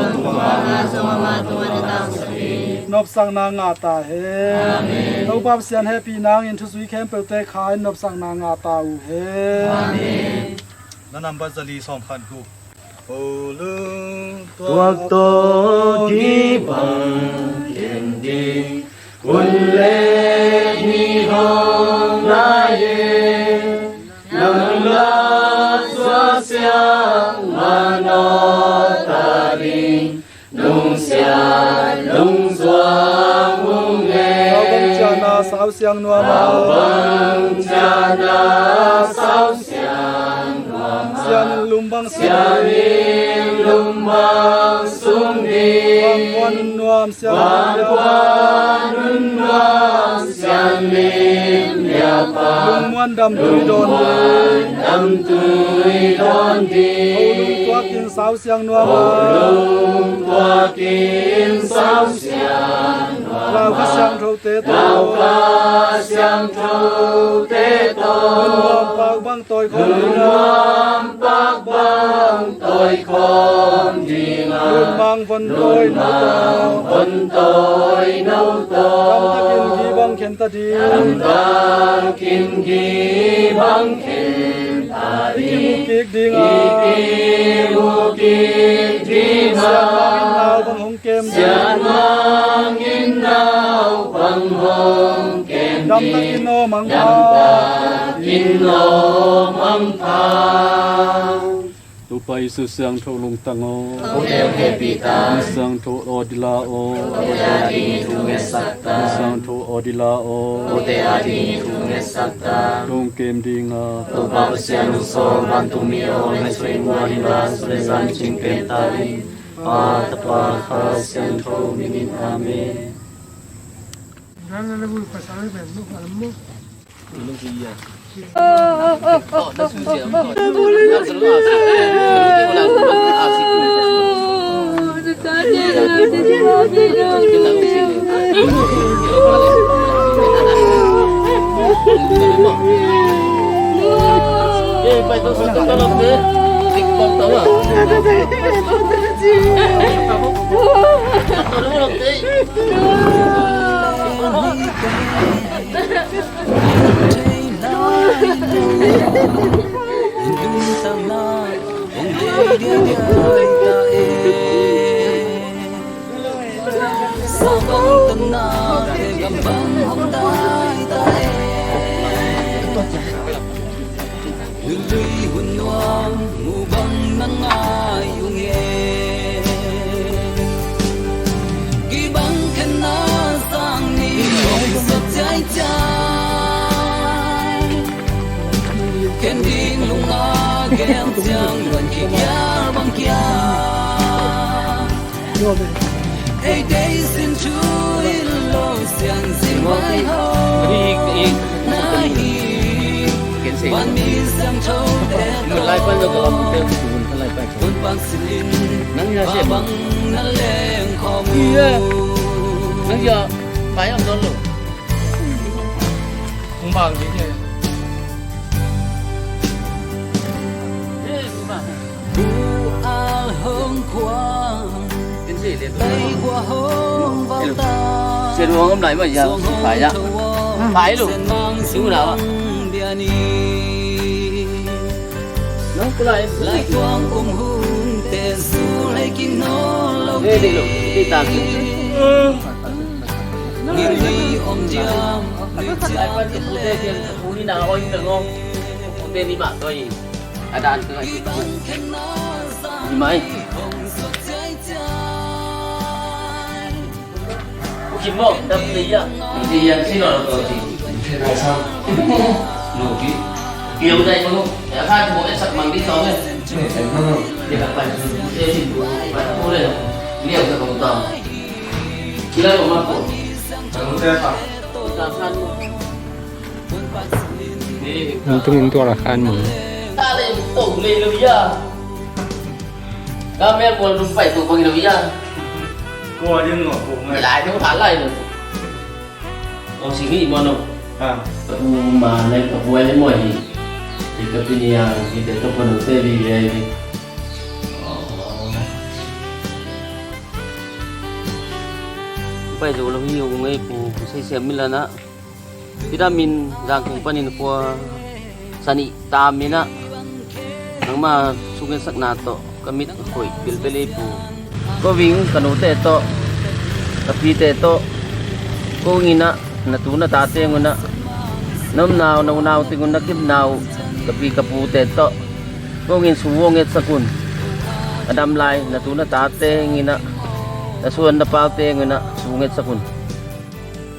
Nopsakna ngah ta hen. Topa Pasian hehpih nangin thuzui khempeuhte kha in nopsakna ngah ta uh hen. Na nambat zali sawm khan guk. Tuak tawh kibang ken ding Hun le ni hong nai in, nang lak sua siang manawh ta ding, lungsiat lungzuang hong e. Kau bang ciahna sau siang nuam a. Kau bang ciahna sau siang nuam a. Sian in lum bang sung ding. Sian in lum bang sung ding. Vankuan hun nuam sian lim liau. Vankuan hun nuam sian lim liau pa. Lungmuan damtui dawn ding. Lungmuan damtui dawn ding. Ho lungtuak in sau siang nuam a. Ho lungtuak in sau siang nuam a. Lau Kha Siangthote tawh. Lau Kha Siangthote tawh. Hun nuam pak bang tawi khawm ding a. Hun nuam pak bang tawi khawm ding a. Lunmang von tawi no tawh. Lunmang von tawi no tawh. Damtakin gih bang khen ta ding. Damtakin gih bang khen ta ding. I kimu kik ding a. I kimu kik ding a. Sian mangin naupang hong kem ding. Sian mangin naupang hong kem ding. Damtakin aw mangpha. Damtakin aw mangpha. Topa Jesuh siangtho lungtang aw. Kote hong hehpih ta. Siangtho aw dila aw. Kote adingin thu ngetsak ta. Siangtho aw dila aw. Kote adingin thu ngetsak ta. Thu hong kem ding a. Topa Pasian hong sawl vantungmi aw, ngaihsut in muan in la, sun le zan cing kem ta in. Pa, Tapa, Kha Siangtho min in. Amen. Nului hun nuam mu bang na ngai ung e. Kibang khenna sang ni hong sot ciaicia. Khen ding lung a gel ciang luan kigial bang kia. Ei dei sin thu in lo siang zing vai ho. Na hi van mi siangthote tawh. Hun bang silin va bang na leng khawm uh. Nang ya pai ang don lo. Hong bang ding e. Bu al hong khuang. Lei khua hong vang ta. Sian hong om lai ma ya. Pai ya. Pai lu. Sian mang sian mang bia ni. Nang kulai. Lai kuang kum hun te su lei kin no lo. Eh, dei lo. Dei ta kin. Ni ni om diam. Ni diam. Lai pan tu pute sian. Uni na oi tengok. Pute ni ma toi. Ada an tengok. Ni mai. Kim mo, dam te ya. Te ya, si no lo to si. Te na sa. Lo ki. Ki lo dai mo. Ya ka mo e sak mang di to me. Te na no. Te ka pa. Te si bu. Pa ko le. Liau sa ko ta. Kila lo ma ko. Ka mo te pa. Ta san mo. An tung in tua la khan mung. Ta le ko le lo ya. Ka mel ko lum pai tu bang lo ya. Ko a ding ngo ko ngai. Lai tu ta lai lo. Ko si ngi mo no. Ha. Ka bu ma ne ka bu ai mo hi. Ti ka pi ni ya, ti te to ko no te bi ye bi. Pai zo lo hi, ong ei pu, pu sei siam mi la na. Vitamin zang kong panin khua sani tam in ah, nangma sungensakna tawh ka mit a khoih bilbel ei pu. Ko ving ka nute tawh, ka pite tawh, ko Kong in ah, na tu na tate ngun ah, na omna uh, na unau teng un na kepna uh, ka pi ka pute tawh kong in su uh ngetsak un. A dam lai na tu na tate ngun ah, na suan na paute ngun ah su uh ngetsak un.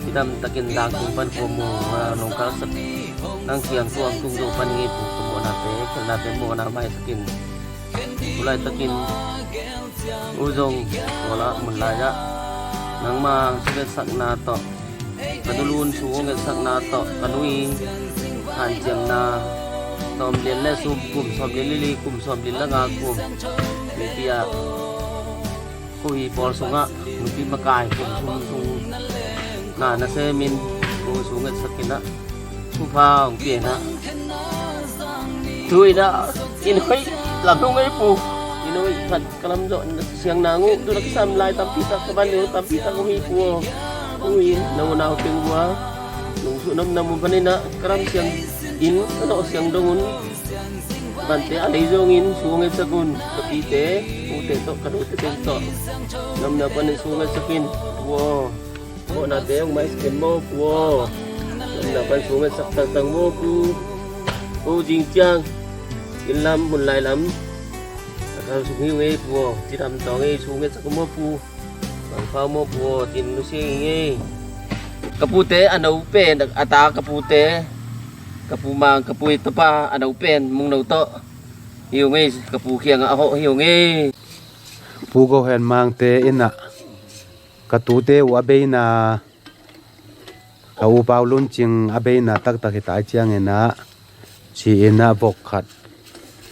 Cidam takin dang tung pan kua mu, ah, nong kalsak, nang kiang tuang tung zo pan ngei pu, ka muanate, khelnate muanna maisakin. Tulai takin u zong, wala mun lai ah nangma su ngetsakna tawh, ka nu lun su ngetsakna tawh, ka nu i hanciamna, sawm lian le sum kum, sawm lian le li kum, sawm lian le nga kum, mipi ah, khuahi pawl sungah nupi makai kum sung sung na na semin, kong su ngetsakin ah, thupha hong pia in ah. Tu in ah, inn hoih lam hong ei pu. Inn hoih khat ka lam zawh, siang nang uh tu na kisam lai tampi tak ka van deuh tampi tak hong hi pu aw. Pu in na unau teng uh a nung suh nam nam uh pan in ah, ka lam siang inn ka zawh siang dong un. Vante a lei zongin su ngetsak un, ka pite pute tawh, ka nute teng tawh, namna panin su ngetsak in pu aw. Mawhnate hong maisak in maw pu aw. Namna pan su ngetsak taktak maw pu. Ko zing ciang inn lam mun lai lam a kal suk hi ung ei pu aw. Cidam tawng ei su ngetsak un maw pu. Bang pau maw pu aw, tin nusia ing ei. Ka pute a no pen, a ta ka pute, ka pu Mang, ka pu i tapa a no pen Mung No tawh hi ung ei, ka pu kiangah a hawh hi ung ei. Pu Go Hen Mangte in ah ka tute uh a beina, ka u Pau Lun Cing a beina taktak hi ta i ciangin ah, si in ah vok khat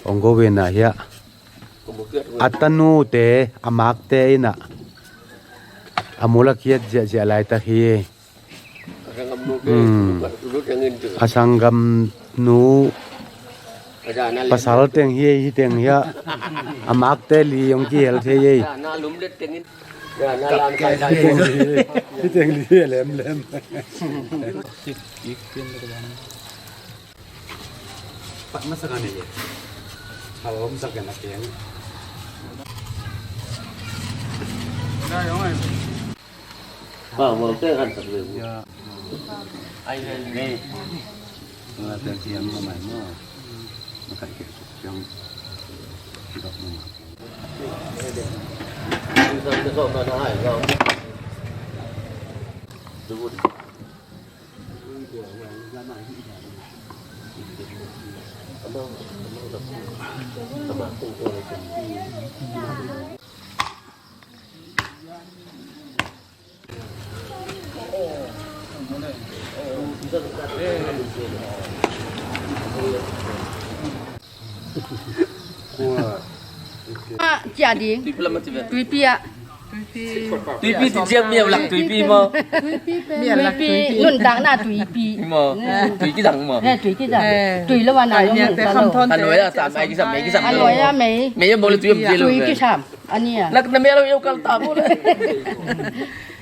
hong go in ah hiah a tanute a makte in ah a mul a kiat ziahziah laitak hi. Mm. A sanggamnu pasal teng hi, hi teng hiah a makte li hong kihel thei ei. Hi teng li lemlem. Pak masak ane ye. Hawm sak na keng. Ba, ba, keng han sak le. Ya. Ai le le. Nga te tiang ma mai mo. Ma kai ke suk tiang. Tidak mo. Sang te so ma na ai ga. Dubut. Ah, cia ding. Tuipi lam a ci ve. Tuipi ah. Tuipi. Tuipi ci ciang miau lak tuipi maw. Tuipi pen. Miau lak tuipi. Tuipi. Nundakna tuipi. Maw. Tui kizang maw. He, tui kizang. He. Tui lo a na lo mun sa lo. A nuai a sam, ai kisam, mei kisam. A nuai a mei. Mei a maw le tui am ci lo. Tui kisam. A nia. Nak na mei a lo eu kal ta maw le.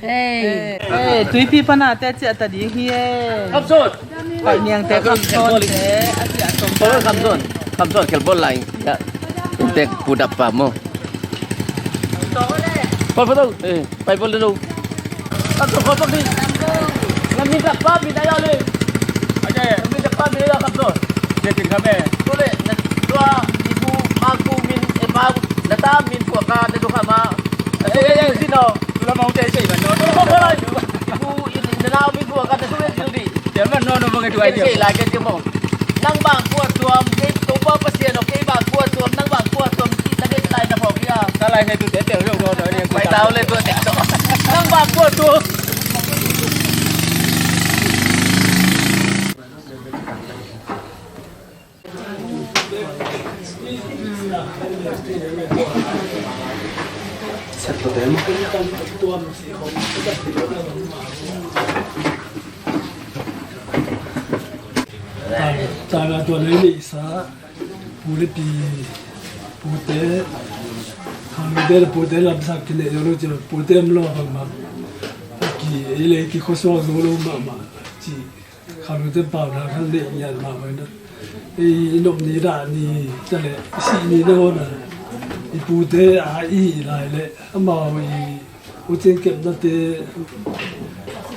Hey. Hey, tuipi pana te cia ta ding hi e. Khamson. Pai niang te khamson te, a cia som. Khamson, khamson. Khamson, kel bol lai. Ya. Tek pu dap pa mo. Pol pa tu. Eh, pai bol dulu. Khamson, khamson ni. Lam ni dap pa mi ta ya le. Aja. Lam ni dap pa mi ta ya khamson. Dia tin kame. Boleh. Dua ibu maku min, eh, maku. Nata min puaka, natu kama. Eh, eh, eh, sino. Tula mau te sei ban no. Tula mau te sei ban no. Ibu in, in na mi bua ka ta su e jildi. Te man no no mo ke tu ai. Sei la ke ti mo. Nang bang bua tuam ke to pa pa sia no ke bang bua tuam, nang bang bua tuam ki ta ke lai na pok ya. Ta lai ke tu te te lo no no ne. Pai tau le tu te to. Nang bang bua tuam. Tana tua nei nei sa pu le pi pute hang de pute lam sak kine yo lo ci pute am lo bang bang ki ei le ki khosuak lo lo ma ma ci. Khalute pau na khan le ngian ma mai na. I nop ni da ni ta le si ni na ho na. I pute a i lai le amau i u cing kep na te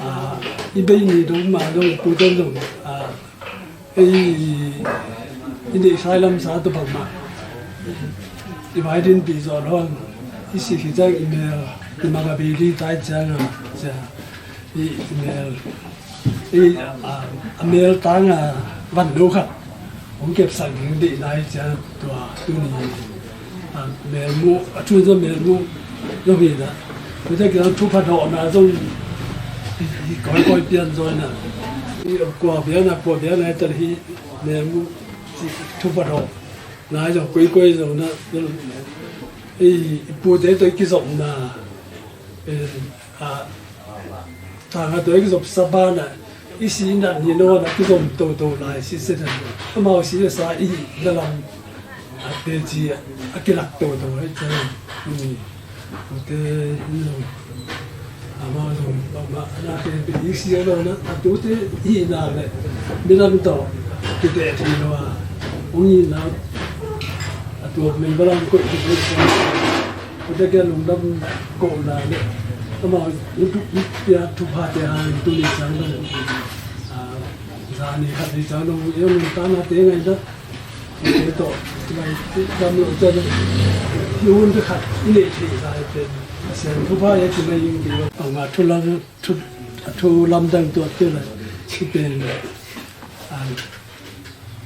Ah, i bei ni dong ma dong pu ten dong, ah, ei, i neih sai lam sa tu bang ma. I vai din pi zo lo. I si khi ciang i mel, i manga bi li tai ciang a, cia. I, i mel, i, ah, a mel tang a van lo khat. Hong kepsak ding deih nai cia tua tuni, ah, melmuh, a thu zong melmuh zong hi na. Tua cia kiang thupha dawhna zong hi, hi kawikawi pian zaw na. Hi kua biakna, kua biakna hi tal hi melmuh thupha dawhna zong koikoi zong na. Ei, i pute tawh i kizopna, eh, ah, tanga tawh i kizopsa banah i si nat ni nawn a kizom toto lai sisena. Amau si a sa i hih na lam a teci a kilak toto lai cia. Ute in zong amau zong bangmah na ke bi i si a lo na a tute i hihna le minam tawh kiteh thei lo a hong hihna a tua min balam koih kiteh cia. Ute kia lungdam kohna le amau in tuk pia thupha te hang tuni ciang dong, ah, zani khat ni ciang dong i lungdam na te ngai na. Ute tawh lai dam lo ciang dong i hun te khat i neih theih lai pen Pasian thupha i a kimai ing ti lo. Panga thu lam, thu, a thu lamdang tuat te lai i pen, ah,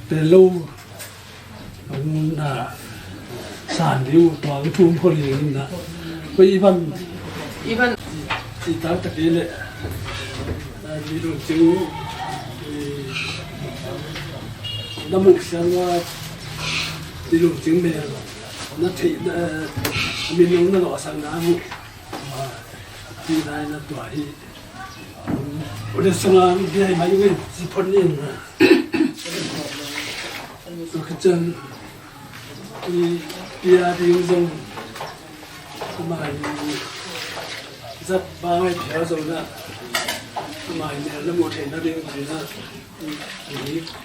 pen lo. Hong na san ding uh tua hong thum khol ding na. Koi i van, i van, i tang tak i le, ah, mi lungcing, i, na muh siang a, mi lungcing mel na theih na, mi lung na lawhsak na mu, ah, ti nai na tua hi. Ule sunga bia i mai ui si phon in. Tua khit ciang i pia ding zong amai zat ba ngai phia zong na amai mel na mu thei na ding thei na i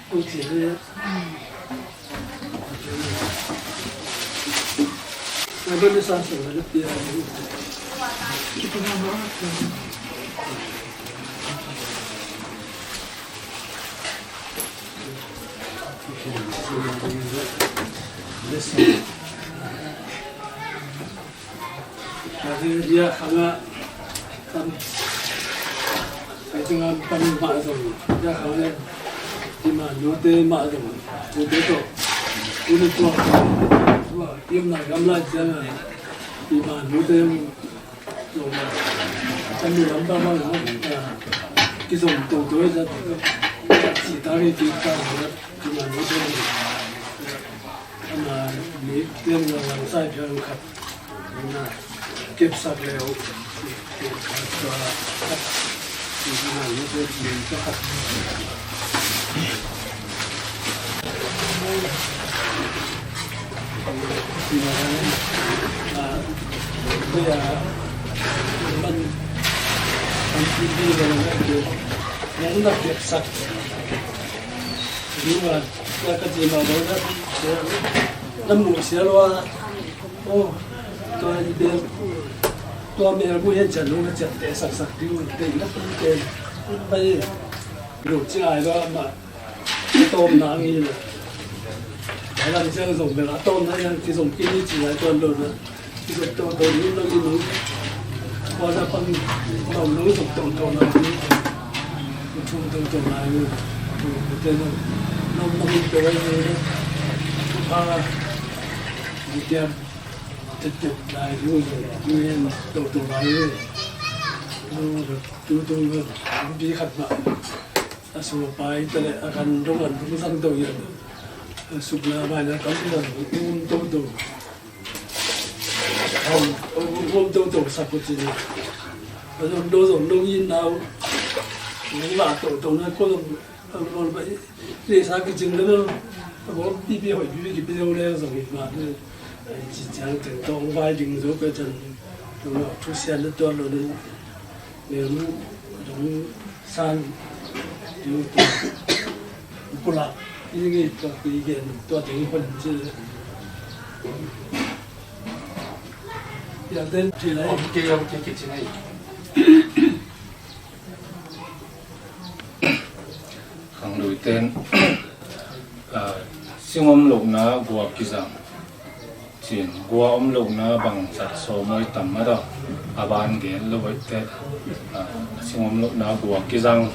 ko ci le. Tate ia khanga tam. Kai tengah pan mah zong ia khanga ima nute mah zong nute tawh nute tua tua iam lai gam lai cianga ima nute zong kan nu lam bang bang kizom to to ia ci ta ki ci ta ima nute ama ni tem zong lang sai phiang khat. Kepsak leh uh. Kepsak. Ka ci ma lo na, na muh sia lo a. Oh, tua i bel, tua mel bu hian cian lo na cian te sak sak ding un te na te. Bai lo ci ai lo ma. Tom na ngi na. Lam cian zong bel a tom na yang ci zong ki ni ci ai tuan lo na. Zuk toto ding lo ding lo. Kua na pang lo lo zuk toto lo ding. Thum toto lai lo. Te lo. Lo lo pe lai lo. Thupha. Ni tiam. Tet tet lai lo. Ni toto lai lo. Lo toto lo. Bi khat ma. A su pai te le a kan dong an dong sang to yan. Sukna bai na kan dong toto. Hom, hom, hom toto sak ko ci ni. A zong do zong dong in nau. Nang la toto na ko zong, a zong ba i, le sa ki cing le no. A zong pipi hoi pipi ki pi zong le zong in ma. Ci ciang teng tong vai ding zo ka can. Tong ma thu sian le tuan lo ni. Neu nu, dong san. Yu tu. Pula. I ngi tua pi gen tua teng hon ci. Yang ten ci lai. Ok, ok, ok, ci lai. Luiten, ah, sing om lohna gua kizang. Cin gua om lohna bang zat sawm ahi tam mah tawh a ban gen lo ahi teh, ah, sing om lohna gua kizang.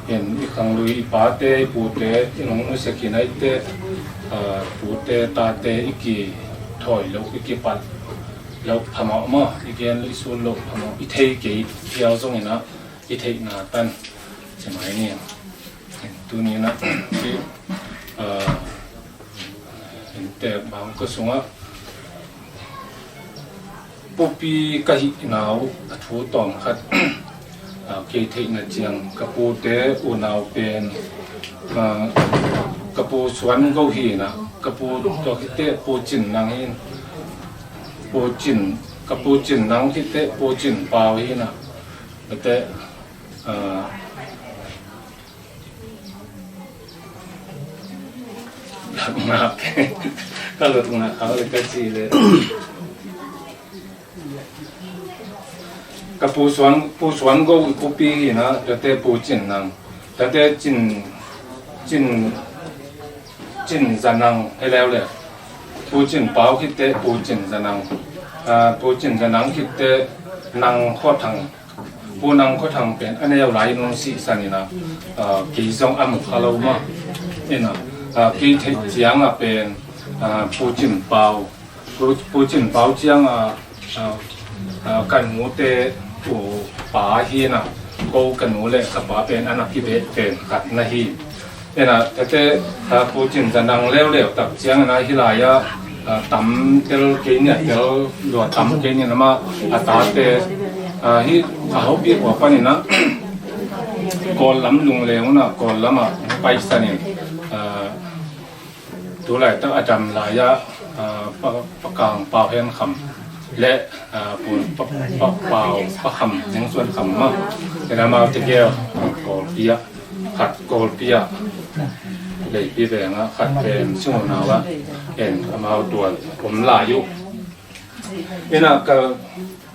In i khanglui i pate, i pute, i nong nusia khin ahi teh, ah, pute, tate i kithawi loh, i kipat loh phamawh maw, i gen loh, i sun loh phamawh, i thei kei phial zongin ah, i theihna tan ci mai ni. Tuni-in ah, i, ah, inntek Bangkok sungah pupi ka hihna uh a thu tawm khat, ah, kei theihna ciang ka pute unau pen, ah, ka pu Suan Go hi-in ah, ka pu, tua khit teh Pu Cin Nang hi-in, Pu Cin, ka Pu Cin Nang khit teh Pu Cin Pau hi-in ah, ka teh, ah, Ka lut ngah kha le ka ci le. Ka Pu Suan, Pu Suan Go i pupi hi-in ah, tate Pu Cin Nang, tate Cin, Cin, Cin Za Nang hi leuleu. Pu Cin Pau khit teh Pu Cin Za Nang, ah, Pu Cin Za Nang khit teh Nang Khua Thang, Pu Nang Khua Thang pen a neu lai-in hong sihsan in ah, ah, kei zong a mu kha lo mah. In ah, ah, kei theih ciang ah pen, ah, Pu Cin Pau, Pu, Pu Cin Pau ciang ah, ah, ah, ka nute u pa hi-in ah, ko ka nu le ka pa pen a na kibeh pen khat na hi. In ah, tate, ah, Pu Cin Za Nang leuleu tak ciangin ah hih lai-ah, ah, tam tel kei ni, a tel lua tam kei ni, amah a tate, ah, hih a haupi khua panin ah Kawl lam, Lunglei un ah Kawl lamah paisan in, ah, tu laitak a dam lai-ah, ah, Pa, Pa Kang Pau Hen Kham le, ah, Pu Pa, Pa Pau Pa Kham, Neng Suan Kham mah, in ah amau tegel Kawlpi ah, khat Kawlpi ah, Leipi veng ah, khat pen Sunghnau ah, in amau tua om lai uh. In ah ka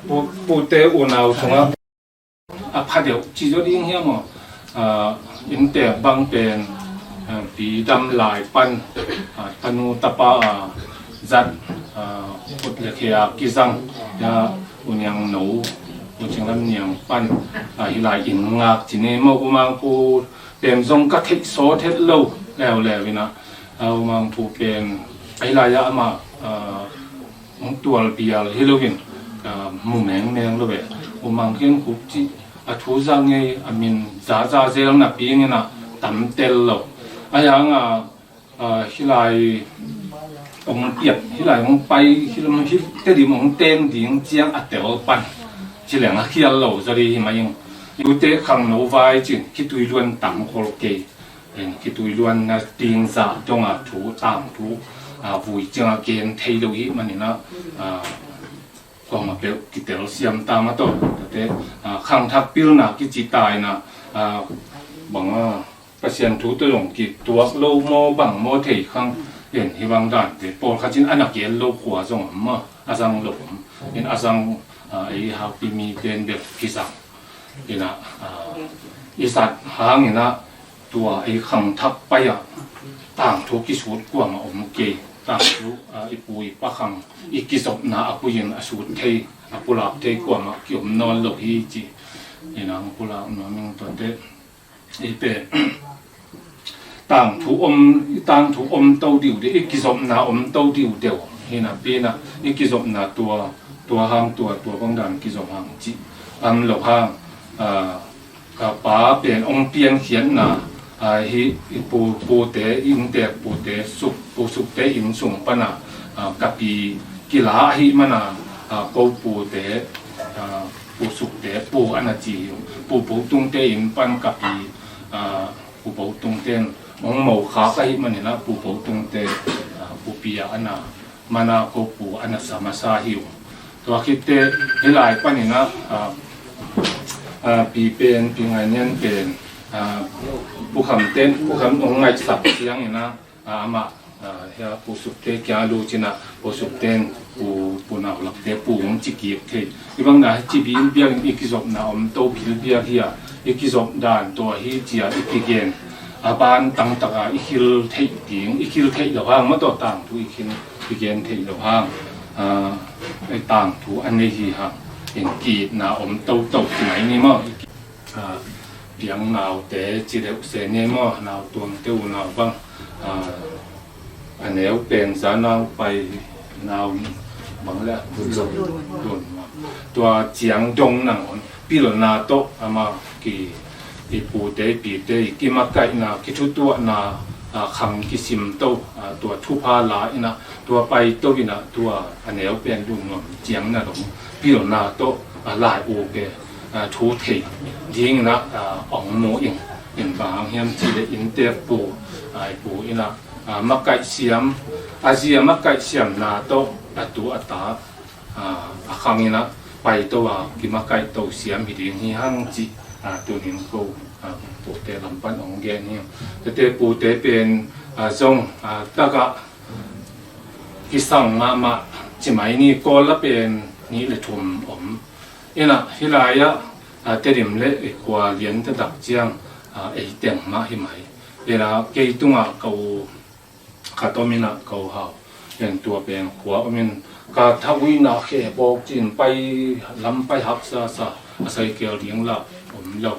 pu, pute unau sungah a pha deuh ci zaw ding hiam aw? Ah, inntek bang pen, ah, pi dam lai pan, ah, tanu tapa, ah, zat, ah, khut le khe a kizang, ah, U Niang No, U Cing Lam Niang pan, ah, hih lai inn ngak ci ni maw, U Mang Phu pen zong ka theih sawt het lo leuleu in ah, ah, U Mang Phu pen hih lai-ah amah, ah, hong tual bial hi loin, ah, mu mengmeng lo ve. U Mang Khen Khup cih a thu za ngei, a min zaza zel napi in ah tam tel lo. Ahi hang, ah, ah, hih lai hong piak, hih lai hong pai, hih lam, hih Tedim hong teng ding ciang a tel pan ci leng a khial lo zaw ding hi mah ing. Tute khangno vai cin khitui luan tam khol kei. Khitui luanna ding zah dong a thu, tangthu, ah, vui ciang a gen thei lo hi manin ah, ah, kuamah peuh kitel siam ta mah tawh. Tate, ah, khangthak pilna kici ta in ah, ah, bang, ah, Pasian thu tawh zong kituak lo maw, bang maw thei khang. In hih bang dante pawlkhat in a na gen lo khua zong om maw, a zang lo om. In a zang, ah, ei Hakpi mi ten bek kizang. In ah, ah, i zat hangin ah tua ei khangthak pai-ah tangthu kisut kuamah om kei. Tangthu, ah, i pu i pa khang i kizopna a pui-in a sut thei, a pulak thei kuamah kiom nawn lo hi ci. In ah hong pulak nuam ing, tuate. Ei pen tangthu om, tangthu om to diu deuh, i kizopna om to diu deuh hi napi in ah, i kizopna tua, tua hang tua, tua bang dan kizop hang cih om lo hang, ah, ka pa pen hong piankhiatna, ah, hih i pu, pute, i inntek pute, Suk, Pu Sukte inn sung pan ah, ah, ka pi kila ahih man ah, ah, ko pute, ah, Pu Sukte pu a na ci hi. Pu Bo Tungte inn pan ka pi, ah, Pu Bo Tungte in hong mokhak ahih manin ah Pu Bo Tungte, ah, pupi ah a na man ah ko pu a na sa masa hi uh. Tua khit teh hih lai panin ah, ah, ah, pi pen, Pi Ngai Nian pen, ah, Pu Kham ten, Pu Kham hong ngaihsak ciangin ah, ah, amah, ah, hia Pu Sukte kiang a lut in ah, Pu Sukte in Pu, Pu Nau Lakte pu hong ci kik thei. Hih bang na ci bilbial in i kizopna om to bilbial hi a, i kizop dan tua hi ci a i kigen. A ban tangtaka i khil theih ding, i khil theih loh hang, mah tawh tangthu i khil, i gen theih loh hang, a, i tangthu a nei hi hang. In ki-itna om toto ci mai ni maw. A, piang naute ci deuh se ni maw, nau tuangte unau bang, a, a neu pen za nau pai nau bang le lun, lun, tua ciang dong nangawn pilna tawh amah ki, i pute i pite i kimakaihna, kithutuahna, a, khang kisim to, a, tua thupha la inah, tua pai to inah, tua a neu pen lun nuam ciang na dong pilna tawh, a, lai u ke, a, thu thei ding inah, a, ong mu ing. In bang hiam cih leh innte pu, a, i pu inah, a, makaih siam, a zi a makaih siamna tawh a tu a ta, a, a khang inah pai to a kimakaih to siam hi ding hi hang cih, a, tunin ko, a, pute lam pan ong gen hi. Tete pute pen, a, zong, a, tagah kisang mahmah ci mai ni, Kawl la pen nih le thum om. Inah hih lai-ah, a, Tedim le i khua lian taktak ciang, a, ei teng mah hi mai. Inah kei tungah ka u khat om inah ka u Hau. Pen tua pen khua om in ka thak uh inah khe bawk cin pai, lam pai haksa sa, a saikel ding lah om lo.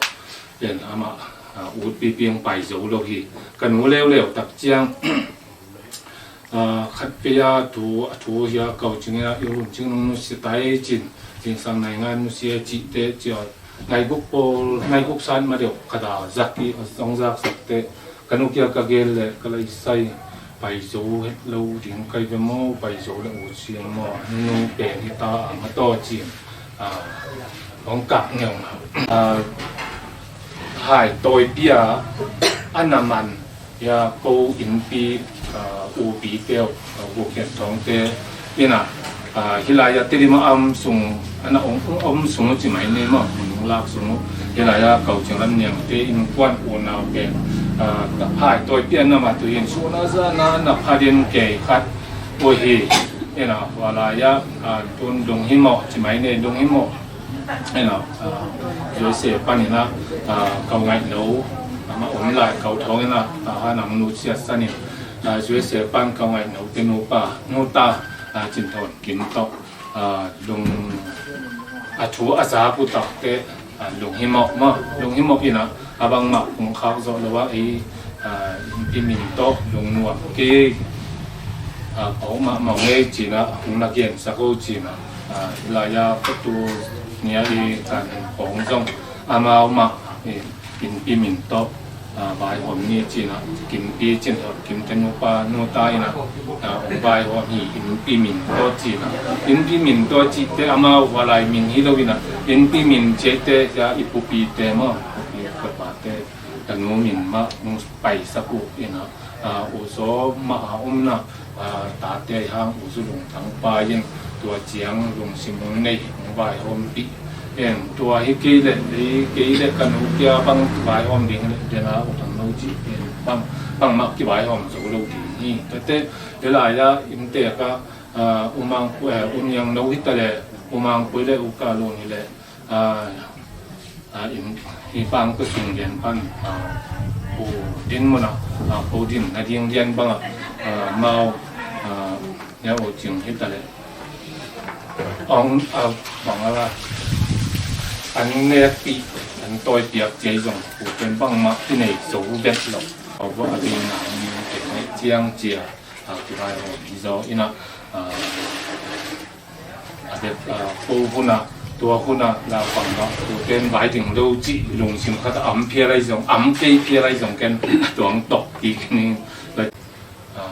Pen amah, a, ut pipi ong pai zo lo hi. Ka nu leuleu tak ciang, a, khat vei a thu, a thu hi a, ko cing a, i hun cing nung nusia tai cin, zingsang nai ngan nusia cih teh cia, nai guk pawl, nai guk san ma deuh ka da zak i, a zong zak sak teh, ka nu kia ka gen leh, ka lai sai, pai zo het lo ding kai ve maw, pai zo leh u siang maw, nu pen hi ta a, ma taw cin, a, hong kak ngeu. A, hai tawi pia, a na man, ya ko innpi, a, upi teu, a, Pu Khen Thawng te, inah, a, hih lai-ah Tedim a om sung, a na om, om sung uh ci mai ni maw, nung lak sung uh. Hih lai-ah ko Cing Lam Niang te innkuan unau pen, a, hai tawi pia na ma tu hin suna zana na pha den kei khat uh hi, inah, hua lai-ah, a, tun Dung Hi Mawh ci mai ni, Dung Hi Mawh. Inah, a, U S A pan inah, a, ko ngaih lo, amah om lai ko thawng inah, a, han ang nu siat san in, a, U S A pan ko ngaih lo te nupa, nuta, a, Cin Thawn Kim tawh, a, lung, a thu a zak uh tak teh, a, Lung Hi Mawh maw, Lung Hi Mawh inah, a bangmah kong khak zawh lo a, ei, a, innpi min tawh lungnuam kei, a, pau mahmah ngei cinah, hong na gensak o cinah, a, hih lai-ah ka tu nia i kan pawng zong amau mah, i, innpi min tawh, a, vaihawm ni cinah, Kimpi Cin Thawn Kim te nupa, nuta inah, a, hong vaihawm hi, innpi min tawh cinah, innpi min tawh cih teh amau hua lai min hi lo inah, innpi min cih teh, ya, i pupi te maw, pupi ka pa te, ka nu min mah hong paisak uh inah, a, U Zaw mah a omna, a, tate hang U Zu Lungtang pa in tua ciang lungsim hong nei, hong vaihawmpih. En tua hi kei leh, hi kei leh ka nu kia bang vaihawm ding leh, den a U Thang Lo cih pen bang, bangmah kivaihawm zo lo ding hi. Tate, hih lai-ah inntek a, a, U Mang Pui, eh, U Niang Lo hi ta leh, U Mang Pui leh U Ka Lun hi leh, a, a, inn, hi pang ka sung lian pan, a, Pu Din mun ah, a, Pu Din na ding lian bang ah, a, mau, a, nia U Cing hi ta leh. Ong, a, bang a la. An nekpih, an tawipiak ciai zong, Pu Din bangmah i nei zo vet lo. A, a ding na, ciang cia, a, kivaihawm hi zaw inah, a, a bek, a, ko hunah, tua hunah, la pang mah, ko ken vai ding lo cih, lungsim khat a am phial ai zong, am kei phial ai zong ken, a tuang tawh kik ni, a,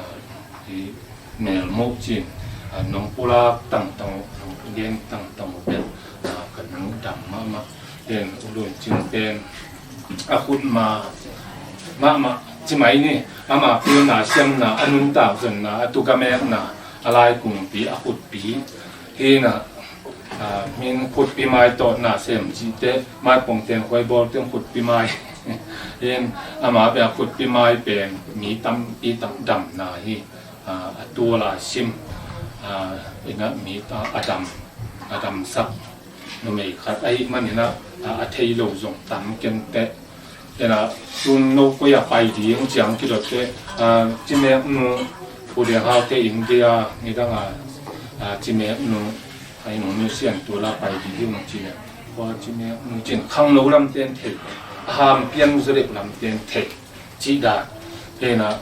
i melmawh cin, a, nong pulak tangtang, nong gen tangtang bek, a, ka nung dam mahmah, ken U Lun Cing pen, a khut ma, mahmah, ci mai ni, ama pilna siamna, a nuntak zonna, a tukamekna, a lai kungpi, a khutpi, hi na, a, min khutpi mai tawh na sem cihte, mai pongten khuai bawlten khutpi mai. Hin, ama bia khutpi mai pen, mi tampi tak damna hi, a, a tuala sim, a, ina mi ta, a dam, a damsak numei khat ahih maninah, a, a thei lo zong tam kenteh. Ena, tun no koi a pai ding ciang kidot te, a, Cimeknu, Pu Deng Haute India, nidang a, a, Cimeknu, a, Indonesia in tua la pai ding hi mah ci le. Kua Cimeknu cin khangno lam ten thei, a ham pian zurek lam ten thei. Cih dan. Ena,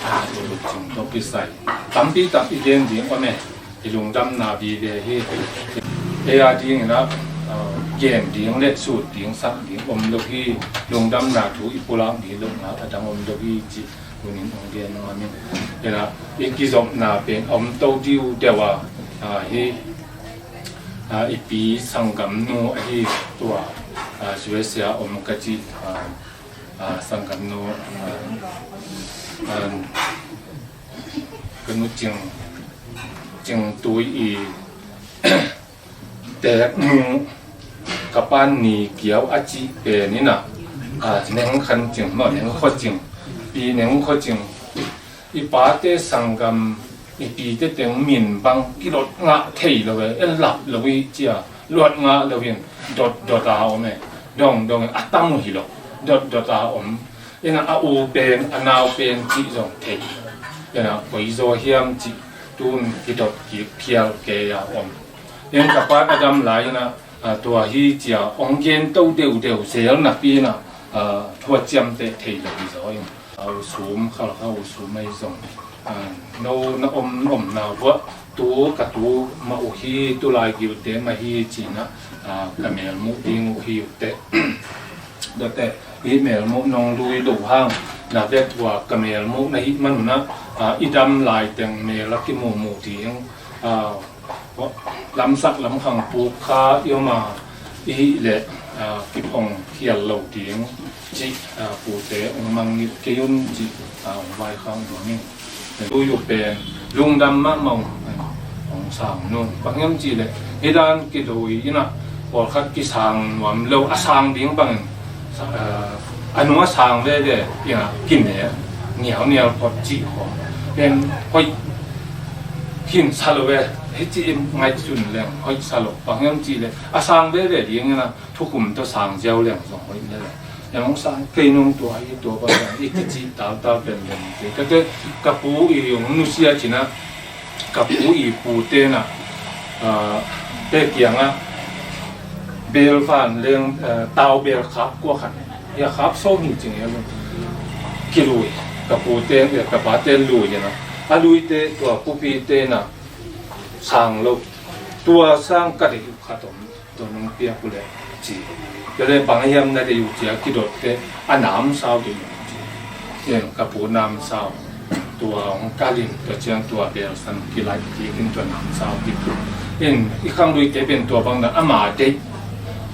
a, cing to kisai. Tampi tak i gen ding om e. I lungdamna vive hi. Ei a dingin a, a, gen ding le sut ding sak ding om lo hi. Lungdamna thu i pulak ding lo na a dang om lo hi ci. Tunin ong gen nuam ing. Ena, i kizopna pen om to diu deuh a, a, hi, a, i pi sanggamnu ahi tua, a, U S A om ka ci, a, a, sanggamnu, a, a, ka nu Cing, Cing Tui i teknu ka pan Ni Kiau a cih pen ina, a, Neng Khan Cing maw, Neng Kho Cing, pi Neng Kho Cing, i pate sanggam, i pite teng min bang kilot ngah thei lo e, en lap lo i cia, luat ngah lo in, dot dot a om e, dong dong e, a tam uh hi lo, dot dot a om. Ina a u pen, a nau pen cih zong thei. Ina koi zaw hiam cih tun kidot kik phial kei a om. In ka pa ka dam lai ina, a, tua hi cia ong gen to deuh deuh zel napi ina, a, thuat ciamteh thei lo hi zaw in. A, u sum, khal kha u sum ei zong. A, no na om, omna vuah tu ka tu mah uh hi, tu lai gilte mah hi cina, a, ka melmuh ding uh hi uh teh. Date, i melmuh nong lui lo hang, na bek ua ka melmuh na hih manuna, a, i dam lai teng mel a kimuhmuh ding, a, lamsak lamkhang puk kha i om a, i hih leh, a, kiphong khial lo ding cih, a, pute ong mangngilh kei un cih, a, ong vaikhak nuam ing. Lui uh pen lungdam mahmah ung, ong sang nung. Bang hiam cih leh hih dan kidoi ina pawlkhat kisang nuam lo a sang ding bangin, a, a nung a sang veve ina kine nialnial phot cih khawng pen hoih khin sa lo ve. Hih cih in ngaihsun leng hoih sa lo. Bang hiam cih leh a sang veve ding ina thukum tawh sang ziau leng zong hoih lel. Eng hong sang kei nung tua hi tua bang i kici taltal penpen te. Ka te ka pu i hong nusia cina ka pu i pu tena, a, te kianga bel van leng, a, tau bel khap kua khat. Ia khap so hi cing ia lung. Kilui ka pu te, ka pa te lui ina. A lui te tua pupi tena sang lo. Tua sang ka dei khat om. Tua nong piak uh leh ci. Tua leh bang hiam na dei uh cia kidot te a namsau dei uh ci. Ken ka pu namsau. Tua hong kalin tua ciang tua bel san kilai kikin tua namsau dei. Ken i khang lui te pen tua bang na ama dei.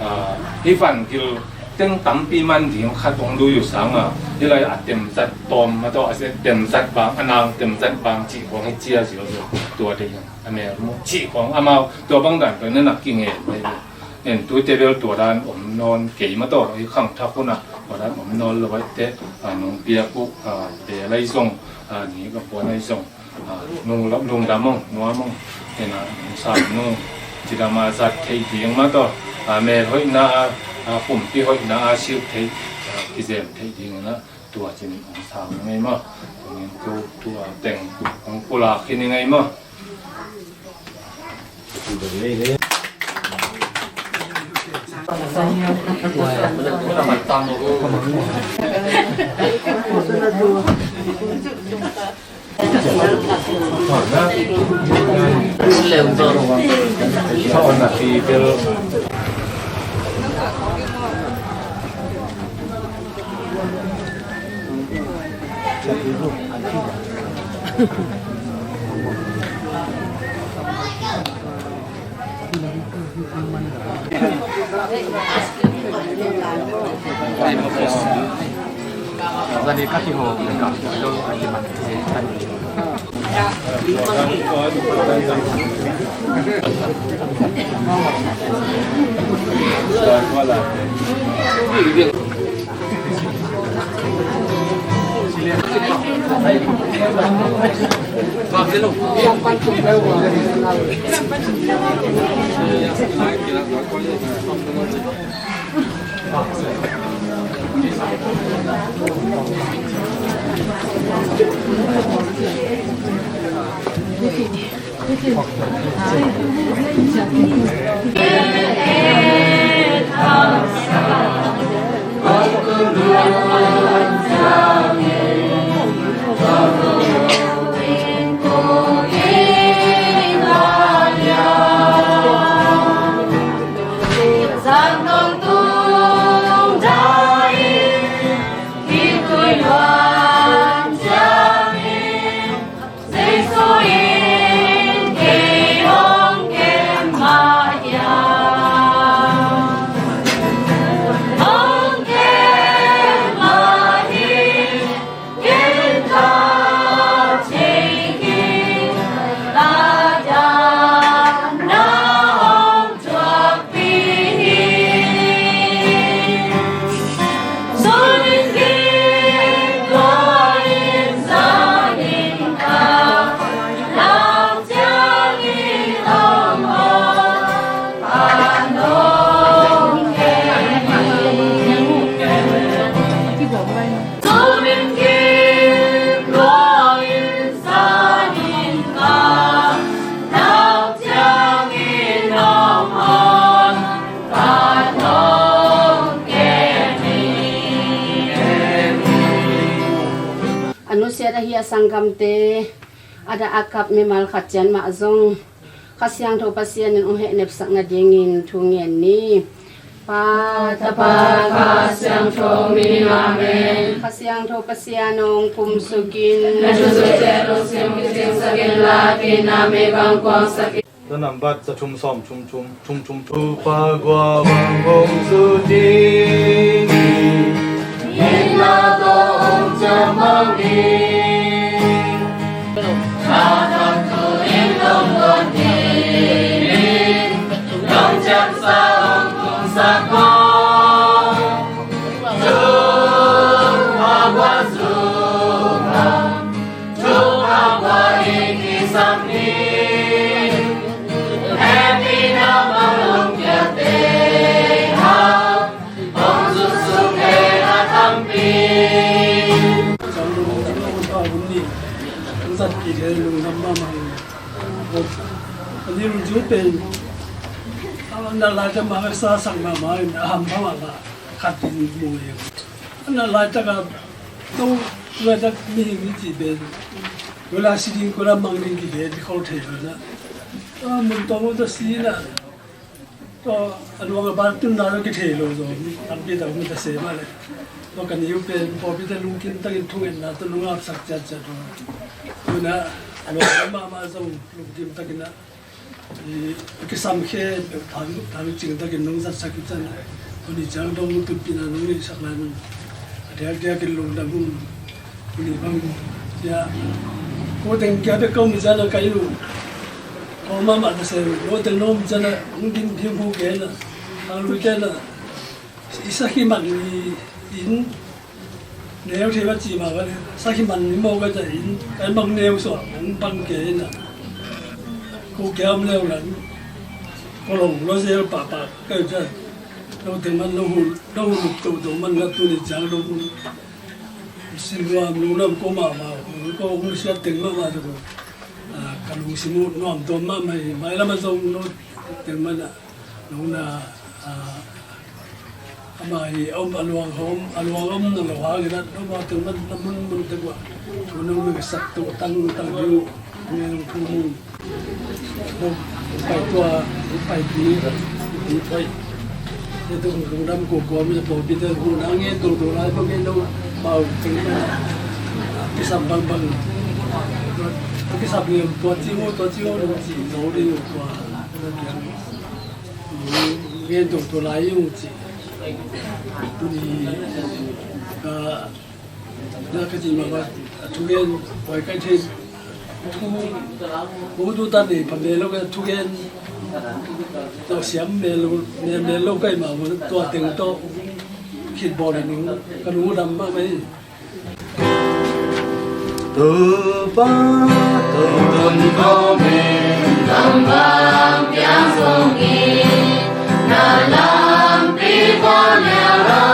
A, i van gil teng tampi man ding khat hong lui uh sanga. I lai a temzat tom ma tawh a se temzat bang, a nang temzat bang ci hong hi cia zio zio. Tua dei hong. A melmuh cih khawng amau tua bang dan pen na nak kingen mai ve. En tuite bel tua dan om nawn kei ma tawh i khangthak hunah tua dan om nawn lo aite, a, nong piak uh, a, bel ahi zong, a, ni ka puan ahi zong, a, nung lam lungdam ong nuam ong. En a nung sam nung cidam a zat theih ding ma tawh, a, mel hoihna a, a, pumpi hoihna a silh theih, a, kizem theih ding unah tua cin ong sang ngai maw. Tungin tu tua teng ong pulak hi ni ngai maw. A nusiat ahi a sanggamte, a dah a kap mimal khat ciat mah zong Kha Siangtho Pasian in hong hehnepsak nadingin thu ngen ni. Pa, Tapa, Kha Siangtho min in, amen. Kha Siangtho Pasian hong kumsuk in. Na thuzui ciat lungsim kicingsak in la, kina mi bang kuangsak in. Za nambat za thum sawm thum thum thum thum thum. Topa gua bang hong zu ding hi. Inn na tawh hong ciam bang hi. Tha thak tu in lungdon ding hi. Lungciamsa hong tungsak ko. Topa gua zu bang. Nalai tak mah, sa sang mah mah, a ham mah mah, khat in mu e. Nalai tak a, no, nalai tak mihing i cih pen, koi la si ding, koi la mang ding kigen khol thei lo na. A, mun tawh mun tawh si na. Tua a luang a ban tun na lo kithei lo zaw. Tampi tak mun ta se mah le. Tua ka niu pen pawlpi te lungkim takin thungetna tawh nungaksak ciatciat lo. Tuna a luang mahmah zong lungkim takin a I, a kisam khe, thang, thang cing takin nong zatsak i can. Tuni ciang dong tunpina nong neihsak lai mun. A diakdiakin lungdam ung. Tuni bang, ya, ko teng kia bek ko mi can a kai lu. Ko mahmah ta se, ko teng nong mi can a, hong din phim hu ke na. Hang lui ke na. I sakhi man ni in neu thei va ci ma va, sakhi man ni maw ka ca in, kai bang neu suah, hong pan ke in a. Ko kia om leu lan, ko long lo zel pahpah, kai ca, lo teng man lo hu, lo hu luk to to man na tuni ciang lo hu. Sin luam lo nam ko mahmah, ko hong siat teng mahmah to ko. A, ka lungsim uh nuam tuam mahmah hi, mailam a zong lo teng man a. Nungna, ah, amah hi, a om, a luang a om, a luang a om na lo hangin a, nungna teng man na munmun teng uh a, nungna sak tuk tangtang hi uh, nungna nung thu mu. Nung pai tua, pai pi, pi pai. Tua tung lungdam ko ko mi pawlpi te hu na ngen tung tung lai pa ngen lo, pau teng man a, kisam bangbang. Kisam ngen tua ci mu, tua ci mu, nung ci zo ding uh tua. Ngen tung tua lai ung ci. Tuni, ah, na ka ci mah bang, a thugen, koi kai thei. Thu, thu tu tan ni, pha mel lo ka thugen. Tua siam mel lo, mel, mel lo kai mah, tua teng tawh. Khit bawl in, ka lungdam mahmah hi. Topa, to tun ko min, lam bang piang sung in, na lampi ko neu lo,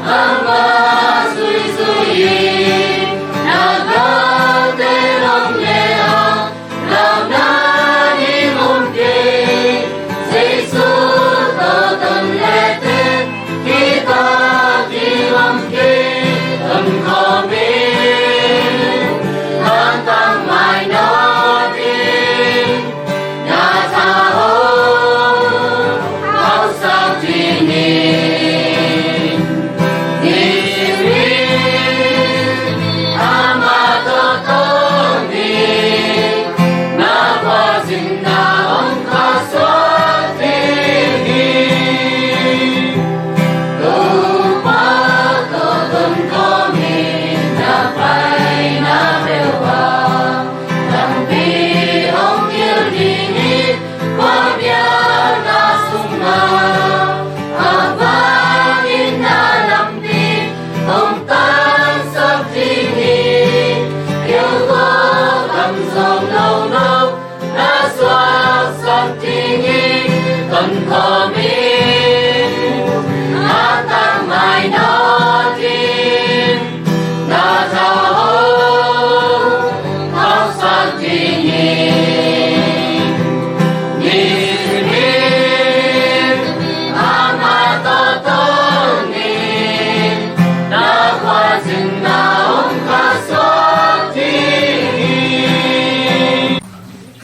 bang bang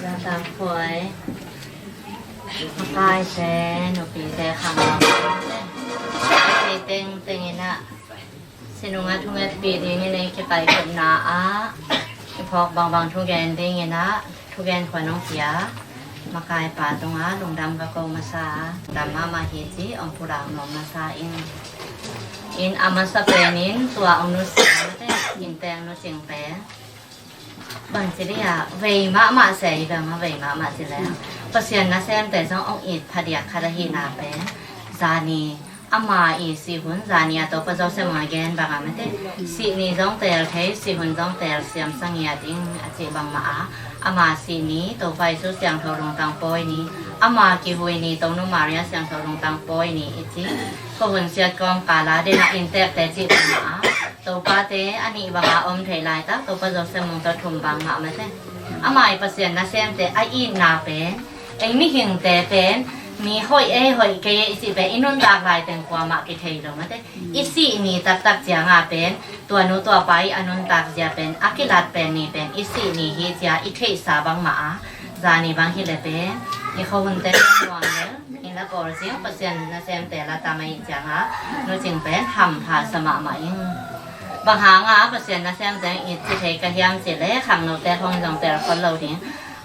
Zata khuai. Makaite, nupite, khangno, teng teng in ah, sinungah thungetpih dingin i kikaikhopna ah i phawk bangbang thugen dingin ah, thugen khuan hong pia makaipa tungah lungdam ka ko masa a, lungdam mahmah hi ci hong pulak nuam masa ing. In a masa penin tua hong nusia mate, innte hong nucing pen bangci dih a, vei mahmah se i bang a, vei mahmah ci leng Pasian nasemte zong hong it phadiak khat ahihna pen, zani ama i sih hun, zani a Topa Joseph Mung a gen bang a mate, sih ni zong teel thei, sih hun zong teel siam sa ngiat ing a cih bangmah a, ama sih ni Topa Jesu siangtho lungtang pawi ni, ama kihui ni Tonu Maria siangtho lungtang pawi ni i ci. Khuahun siat kawmkal a, den a inntekte cih bangmah a, topate a nih banga om thei laitak, Topa Joseph Mung tawh thum bangmah mate. Ama i Pasian nasemte a itna pen, ei mihingte pen mi hoih ei, hoih kei ei i cih pen i nuntak laiteng kuamah kithei lo mate. I sih ni taktak cianga pen tua nu tua pa i a nuntak zia pen a kilat pen ni pen i sih ni hi cia i theihsa bangmah a, zani bang hi le pen i khuahunte nuam le in la pawl zing, Pasian nasemte la tam ahih cianga nucing pen hampha sa mahmah ing. Bang hanga Pasian nasemte i ci thei ka hiam cih le, khangnote hong zong tel khol lo ding.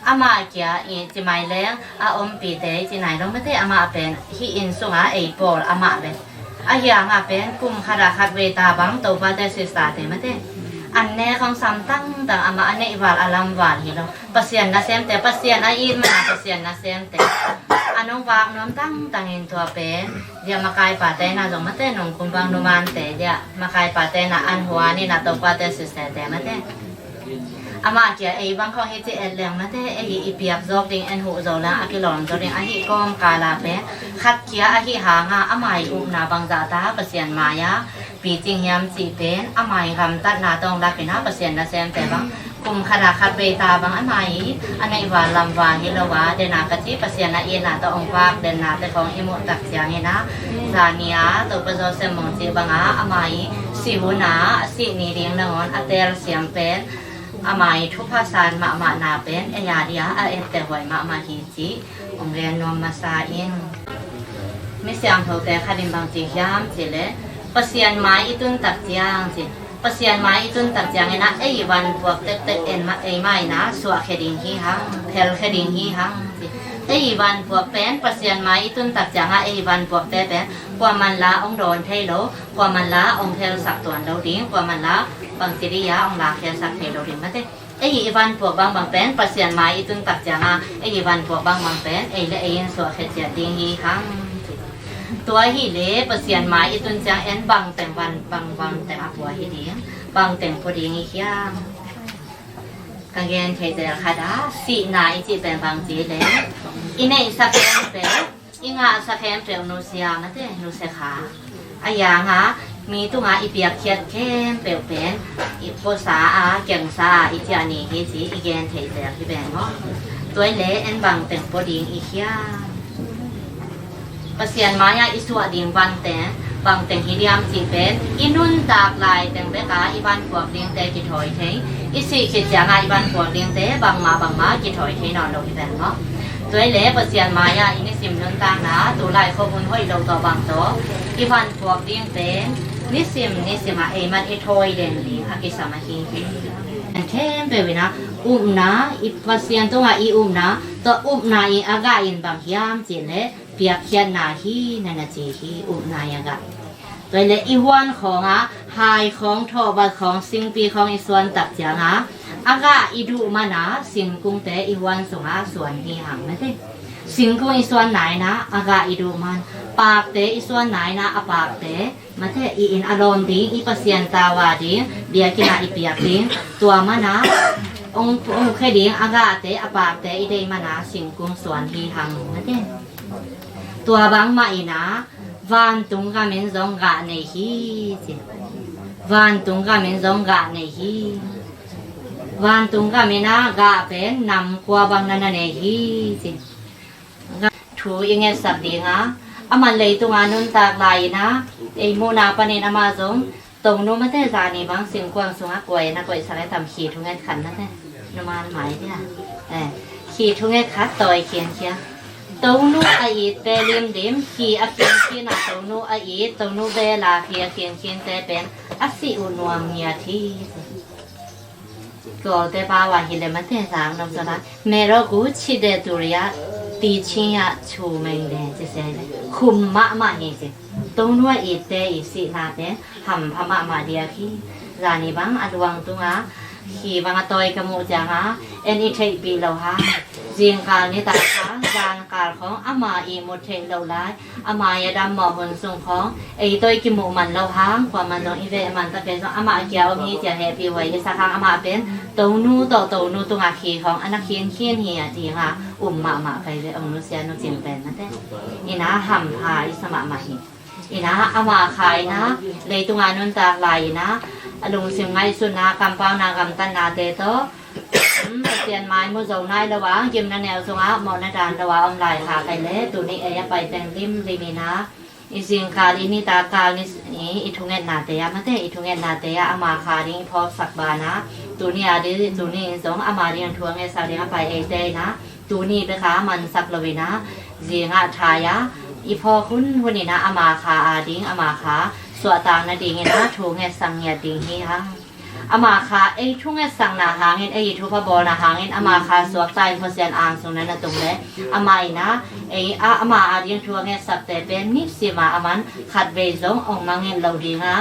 Amah kia i ci mai leng a ompite i ci nai lo mate, amah pen hih inn sunga ei pawl amah le a hianga pen kum khata khat vei ta bang Topate sisterte mate, an nek hong sam tangtang, amah a neihval a lamval hi lo. Pasian nasemte, Pasian a it mana Pasian nasemte a nong vak nuam tangtangin tua pen dia makaipate na zong mate, nungkum bang numante dia makaipate na an huan ina Topate sisterte mate. Amah kia ei bang khong hi ci et leng mate, ei i piak zawk ding, en huh zo leng a kilawm zo ding ahi kawmkala pen khat kia ahi hanga ama i upna bangzah ta Pasian mai-a picing hiam cih pen ama i gamtatna tawng lakina Pasian nasemte bang kum khata khat vei ta bang ama i a neihval lamval hi lo a, dena ka ci Pasian a itna tawh ong vak dennate khong i muh tak ciangina, zani a Topa Joseph Mung cih banga ama i sih huna a sih ni ding nangawn a teel siam pen ama i thupha san mahmahna pen ei a dia a etteh huai mahmah hi cih ong gen nuam masa in. Mi siangthote khat in bang ci hiam cih le, Pasian mai i tun tak ciang ci, Pasian mai i tun tak ciangin ah ei i vanpuak tektek en ma, ei mai na suahkhia ding hi hang, phelkhia ding hi hang ci. Ei i vanpuak pen Pasian mai i tun tak ciangah ei i vanpuakte pen kuaman la ong dawn thei lo, kuaman la ong phelsak tuan lo ding, kuaman la bangci dia ong lakhiasak thei lo ding mate. Ei i vanpuak bangbang pen Pasian mai i tun tak cianga ei i vanpuak bangbang pen ei le ei in suahkhia ciat ding hi hang. Tua hi le Pasian mai i tun ciang en bangteng van, bang, bangteng a pua hi ding, bangteng pua ding hi hiam? Ka gen thei zel khat a, sihna i cih pen bangci le i neihsa khempeuh, i ngahsa khempeuh nusia mate, nusia kha. A yanga Mi tungah i piakkhiat khempeuh pen i puasa a, kengsa a i ciah ni hi ci i gen thei zel hi pen maw? Tua hi leh en bang teng pua ding i hiam? Pasian mai-ah i suah ding van teng bang teng hi diam cih pen i nuntak lai teng bek a i vanphuak dingte kithawi thei, i sih khit ciangah i vanphuak dingte bangmah bangmah kithawi thei nawn lo hi pen maw? Tua hi leh Pasian mai-ah i nisim nuntakna, tulai khuahun hoih lo tawh bang tawh i vanphuak ding pen nisim nisim ah ei man i thawi den ding a kisam ahi hi. Khempeuh in ah upna, i Pasian tungah i upna, tua upna i a gah in bang hiam cih leh piakkhiatna hi na na ci hi, upna i a gah. Tua hi leh i huan khawng ah hai khawng, thawhbat khawng, singpi khawng i suan tak ciangah a gah i duh man a singkungte i huan sungah suan hi hang mate. Singkung i suan nai-in ah a gah i duh man, pakte i suan nai-in ah a pakte mate, i inn a lawm ding, i Pasian tau a ding, biakinn ah i piak ding, tua man a ong, ong khia ding a gahte, a pakte i deih man a singkung suan hi hang mate. Tua bangmah in ah vantung gam in zong gah nei hi ci. Vantung gam in zong gah nei hi. Vantung gam in ah gah pen nam kua bang na na nei hi ci. Thu i ngetsak ding a, aman leitung a nuntak lai-in ah ei muhna panin amah zong Tonu mate, zani bang singkuang sungah kua in a koihsak e tam, khi thunget khat mate. Numan mai dia. Eh, khi thunget khat tawi khinkhian. Tonu a itte limlim, khi a khinkhin a Tonu a it, Tonu bel a khi a khinkhinte pen a sih uh nuam ngiat hi. Kawlte pau ah hi leh mate, zang nong zong a, แม่เรากู chide turia, tichia chumeng de ci se le, khum mahmah hi ci. Tonu a itte i sihnate hampha mahmah diak hi. Zani bang a luang tungah khi bang a tawi ka muh ciangah en i theihpih loh hang, zingkal nitak a zankal khawng ama ihmut theih loh lai, ama i a dammawh hun sung khawng ei tawh i kimuh man loh hang, kuaman zong i veh man ta kei zong amah kia om hi ci-a hehpih huai i sak hang, amah pen Tonu tawh Tonu tungah khi khawng a na khinkhin hi a, dingah um mahmah kei ve, ong nusia Nu Cing pen mate. Ina hampha i sa mahmah hi. Ina ama kha ina leitunga nuntak lai ina a lungsim ngaihsutna, kampauna, gamtatnate tawh, um, Pasian mai mu zo nai lo a, gimna neu zongah mawhna dan lo a om lai kha kei le, tuni ei a pai teng limlim ina i zingkal i nitak kal ni i, i thungetnate a mate, i thungetnate a ama kha ding i phawksak bana, tuni a di, tuni in zong ama ding thu a ngetsak ding a pai eite ina, tuni beka mansak lo ina, zingah thai a i phawk hunhun ina ama kha a ding, ama kha suahtak nading ina thu ngetsak ngiat ding hi hang. Ama kha ei thu ngetsakna hangin, ei i thupha bawlna hangin ama kha suakta in Pasian ang sung na na tung le, ama ina ei a, ama a ding thu a ngetsakte pen nipsima aman khatvei zong ong mangngilh lo dinga,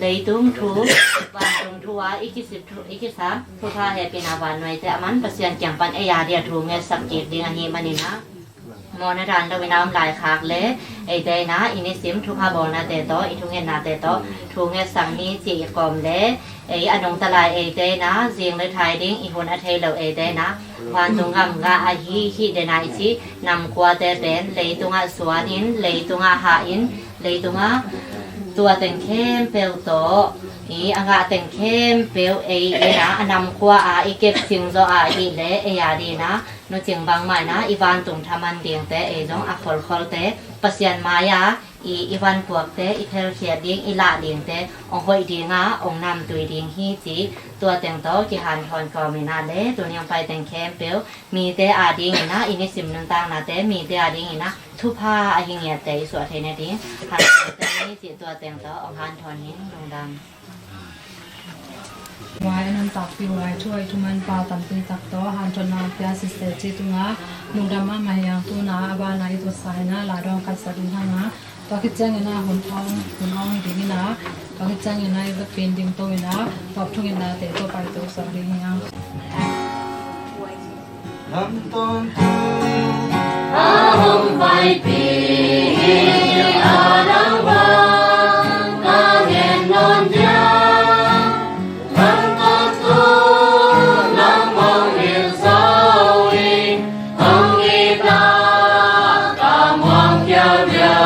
leitung thu, vantung thu a i kisip thu, i kisam thupha hehpihna vannuaite aman Pasian kiang pan ei a dia thu ngetsak kik ding ahih manina, mawhna dan lo ina om laikhak le, eite ina i nisim thupha bawlnate tawh, i thungetnate tawh thu ngetsak ni cih i kawm le, ei a nungta lai eite ina zing le thai ding i hun a thei lo eite ina, vantung gam gah ahi hih dena i cih nam kuate pen leitungah suanin, leitungah hahin, leitungah tua teng khempeuh tawh i a ngah teng khempeuh ei ina a nam kua a i kep sing zawh a ahih le, ei a dina Nu Cing bangmah ina i vantung thaman dingte, ei zong a kholkholte Pasian mai-a i, i vanpuakte i phelkhiat ding, i lah dingte ong hoih dinga ong namtui ding hi cih tua teng tawh kihanthawn kawm ina le, tuni ong pai teng khempeuh mite a ding ina i nisim nuntaknate, mite a ding ina thupha ahi ngiatte i suah theih nading hanthawn teng ni cih tua teng tawh ong hanthawn hi. Lungdam. Huai a nuntakpih huai thu a i thuman pau tampi tak tawh hanthawnna pia siste ci tunga lungdam mahmah hi hang. Tuna a bana i tusa ina la dawng khat sa ding hanga, tua khit ciangina hun awng, hun awng hi dingina, tua khit ciangina i va kin ding to ina, tua thungetnate tawh paito sak ding hi hang. Lam tawntung a hong paipih hi, a dang bang ka ngen nawn dia. Lam tawntung lam hong hilh zo hi, hong it a ka muang khia dia.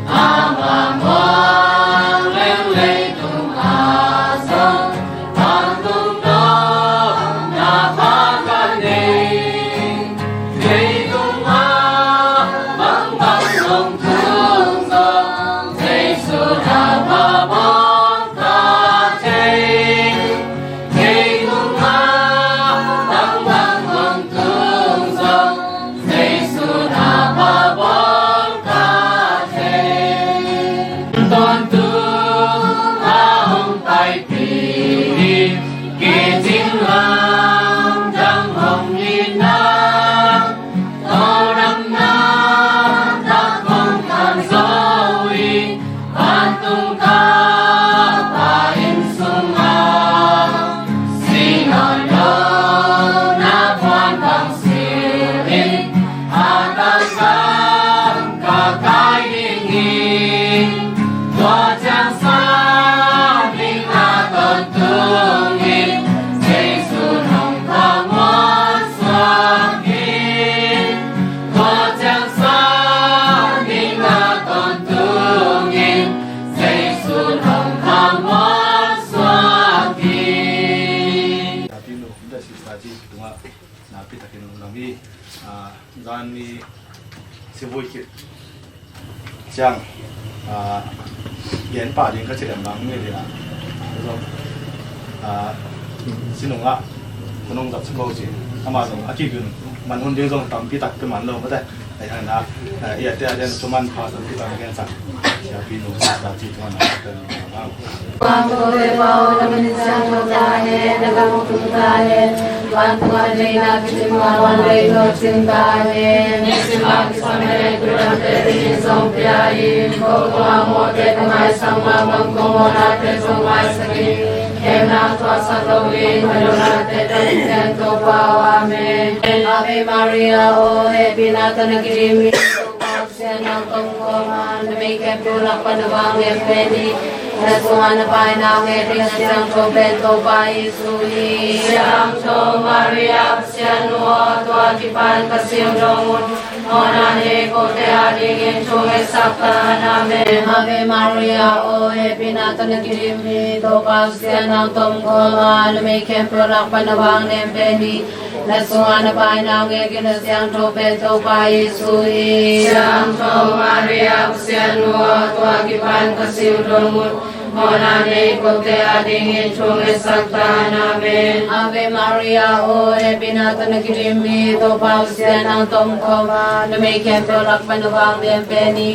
A muang muang Ni, ah, zan ni sivui khit ciang, ah, gen pah ding ka ci lem bang ni ding ah. Zong, ah, sinung ah, kunung zat siko ci. Ama zong, a kigin, man hun ding zong tampi tak pe man lo, mate. Ai hang na, ah, ia te a den tuman pha tampi tak gen sa. Siapi nu sa ci tuman na. Wang ko te pau na min siang ko ta he, na gam tung ta he. Wang ko te na ki ma wang le ko cin ta he. Ni si ma ki sa me ku da te ni song pia i. Ko ko ma mo te ko mai sang ma wang ko mo na te song mai sa ki. Em na tua sa lo i ma lo na te te ni sen to pa wa me. Ave Maria, o he pi na ta na ki mi. Pasian nang tong khawm a, na mei khempeuh lak pan a vang lian pen hi. Na sungah na pai nau ngei ding a siangtho pen Topa Jesu hi. Siangtho Maria, Pasian nu aw, tua kipan ka siangtho ngun mawhna nei kote adingin thungetsak ta in. Amen. Ave Maria, o hehpihna tawh na kidim hi, Topa Pasian nang tong khawm a, na mei khempeuh lak pan a vang lian pen hi. Na sungah na pai nau ngei ding a siangtho pen Topa Jesu hi. Siangtho Maria, Pasian nu aw, tua kipan ka siangtho ngun mawhna nei kote adingin thungetsak ta in. Amen. Ave Maria, o hehpihna tawh na kidim hi, Topa Pasian nang tong khawm a, na mei khempeuh lak pan a vang lian pen hi.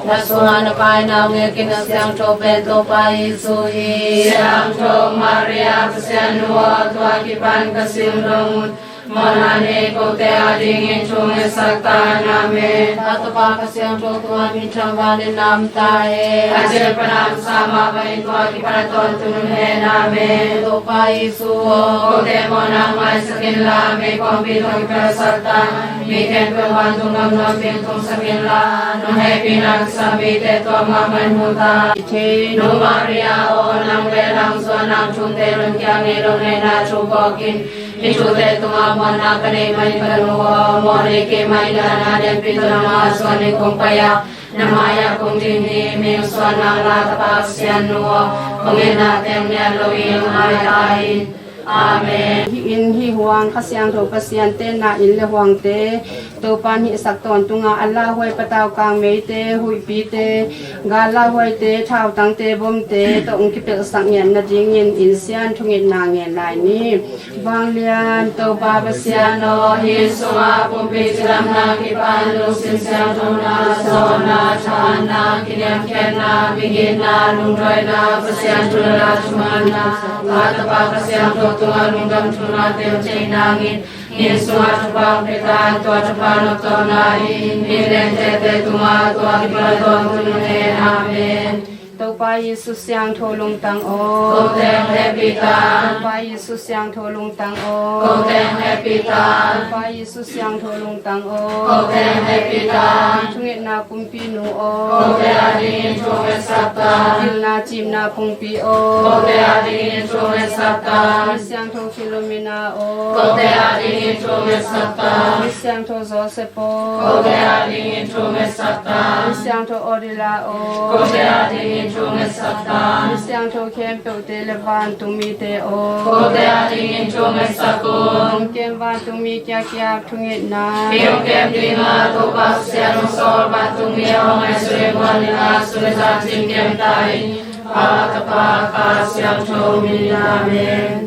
Na sungah na pai nau ngei ding a siangtho pen Topa Jesu hi. Siangtho Maria, Pasian nu aw, tua kipan ka siangtho ngun mawhna nei kote adingin thungetsak ta in. Amen. Tapa, Tapa, ka siangtho tungah minthang vangliatna om ta hen. A ciang pan a om sa mah bangin tua kipan a tawntung hun hen. Amen. Topa Jesu aw, kote mawhna hong ngaisak inla, meikuangpi tawh kipelsak ta in. Mi khempeuh vantung gam nuam ding tungsak inla, nong hehpihna kisam mite tua mah mah in mu ta in. Nu Maria aw, nang lelang zuan nang thute lungkia ngei lo neihna thu phawk in. Hih thute tungah muanna ka neih manin ka nu aw, mawhnei kei mah in, na lianpi tawh nangmah a suan in kong pai a, na mai-ah kong ding hi. Mihing suan nang la, Tapa Pasian nu aw, kong itna teng nial lo in hong ngai ta in. Amen. Hih in hih huang Kha Siangtho Pasian tenna inn le huangte, Topa'n hihsak tawntunga a lauhuai patau kangmeite, huihpite, gal lauhuaite, thautangte, bomte tawh hong kipelhsak ngiat nadingin inn sian thungetna ngen lai ni. Vanglian Topa Pasian aw, hih inn sungah pumpi cidamna kipan lungsim siangthona, zawhna, thahatna, kiniamkhiatna, migitna, lungduaina, Pasian thu le la thumanna, Pa, Tapa, Kha Siangtho tungah lungdam thunate hong theih nangin, hih inn sungah thupha hong pia ta in. Tua thupha noptawpna in hih lengtete tungah tua kipan tawntung hen. Amen. Topa Jesu siangtho lungtang aw. Ko teng hehpih ta in. Topa Jesu siangtho lungtang aw. Ko teng hehpih ta in. Topa Jesu siangtho lungtang aw. Ko teng hehpih ta in. Thungetna Kumpinu aw. Kote adingin thungetsak ta in. Pilna cimna pumpi aw. Kote adingin thungetsak ta in. Mi siangtho Filomena aw. Kote adingin thungetsak ta in. Mi siangtho Joseph aw. Kote adingin thungetsak ta in. Mi siangtho Odila aw. Kote adingin thungetsak ta in. Mi siangtho khempeuhte le vantung mite aw. Kote adingin thungetsak un. Hong kem vantung mi kiakiak thungetna. Hih hong kem dingah Topa Pasian hong sawl vantung mi a hong ngaihsut leh muan dingah sun le zan cing kem ta in. Pa, Tapa, Kha Siangtho min in. Amen.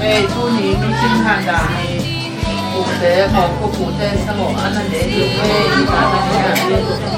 Ei, tuni mission handa ni, pute, ko, ko pute sa lo, ana de, pute, ana de.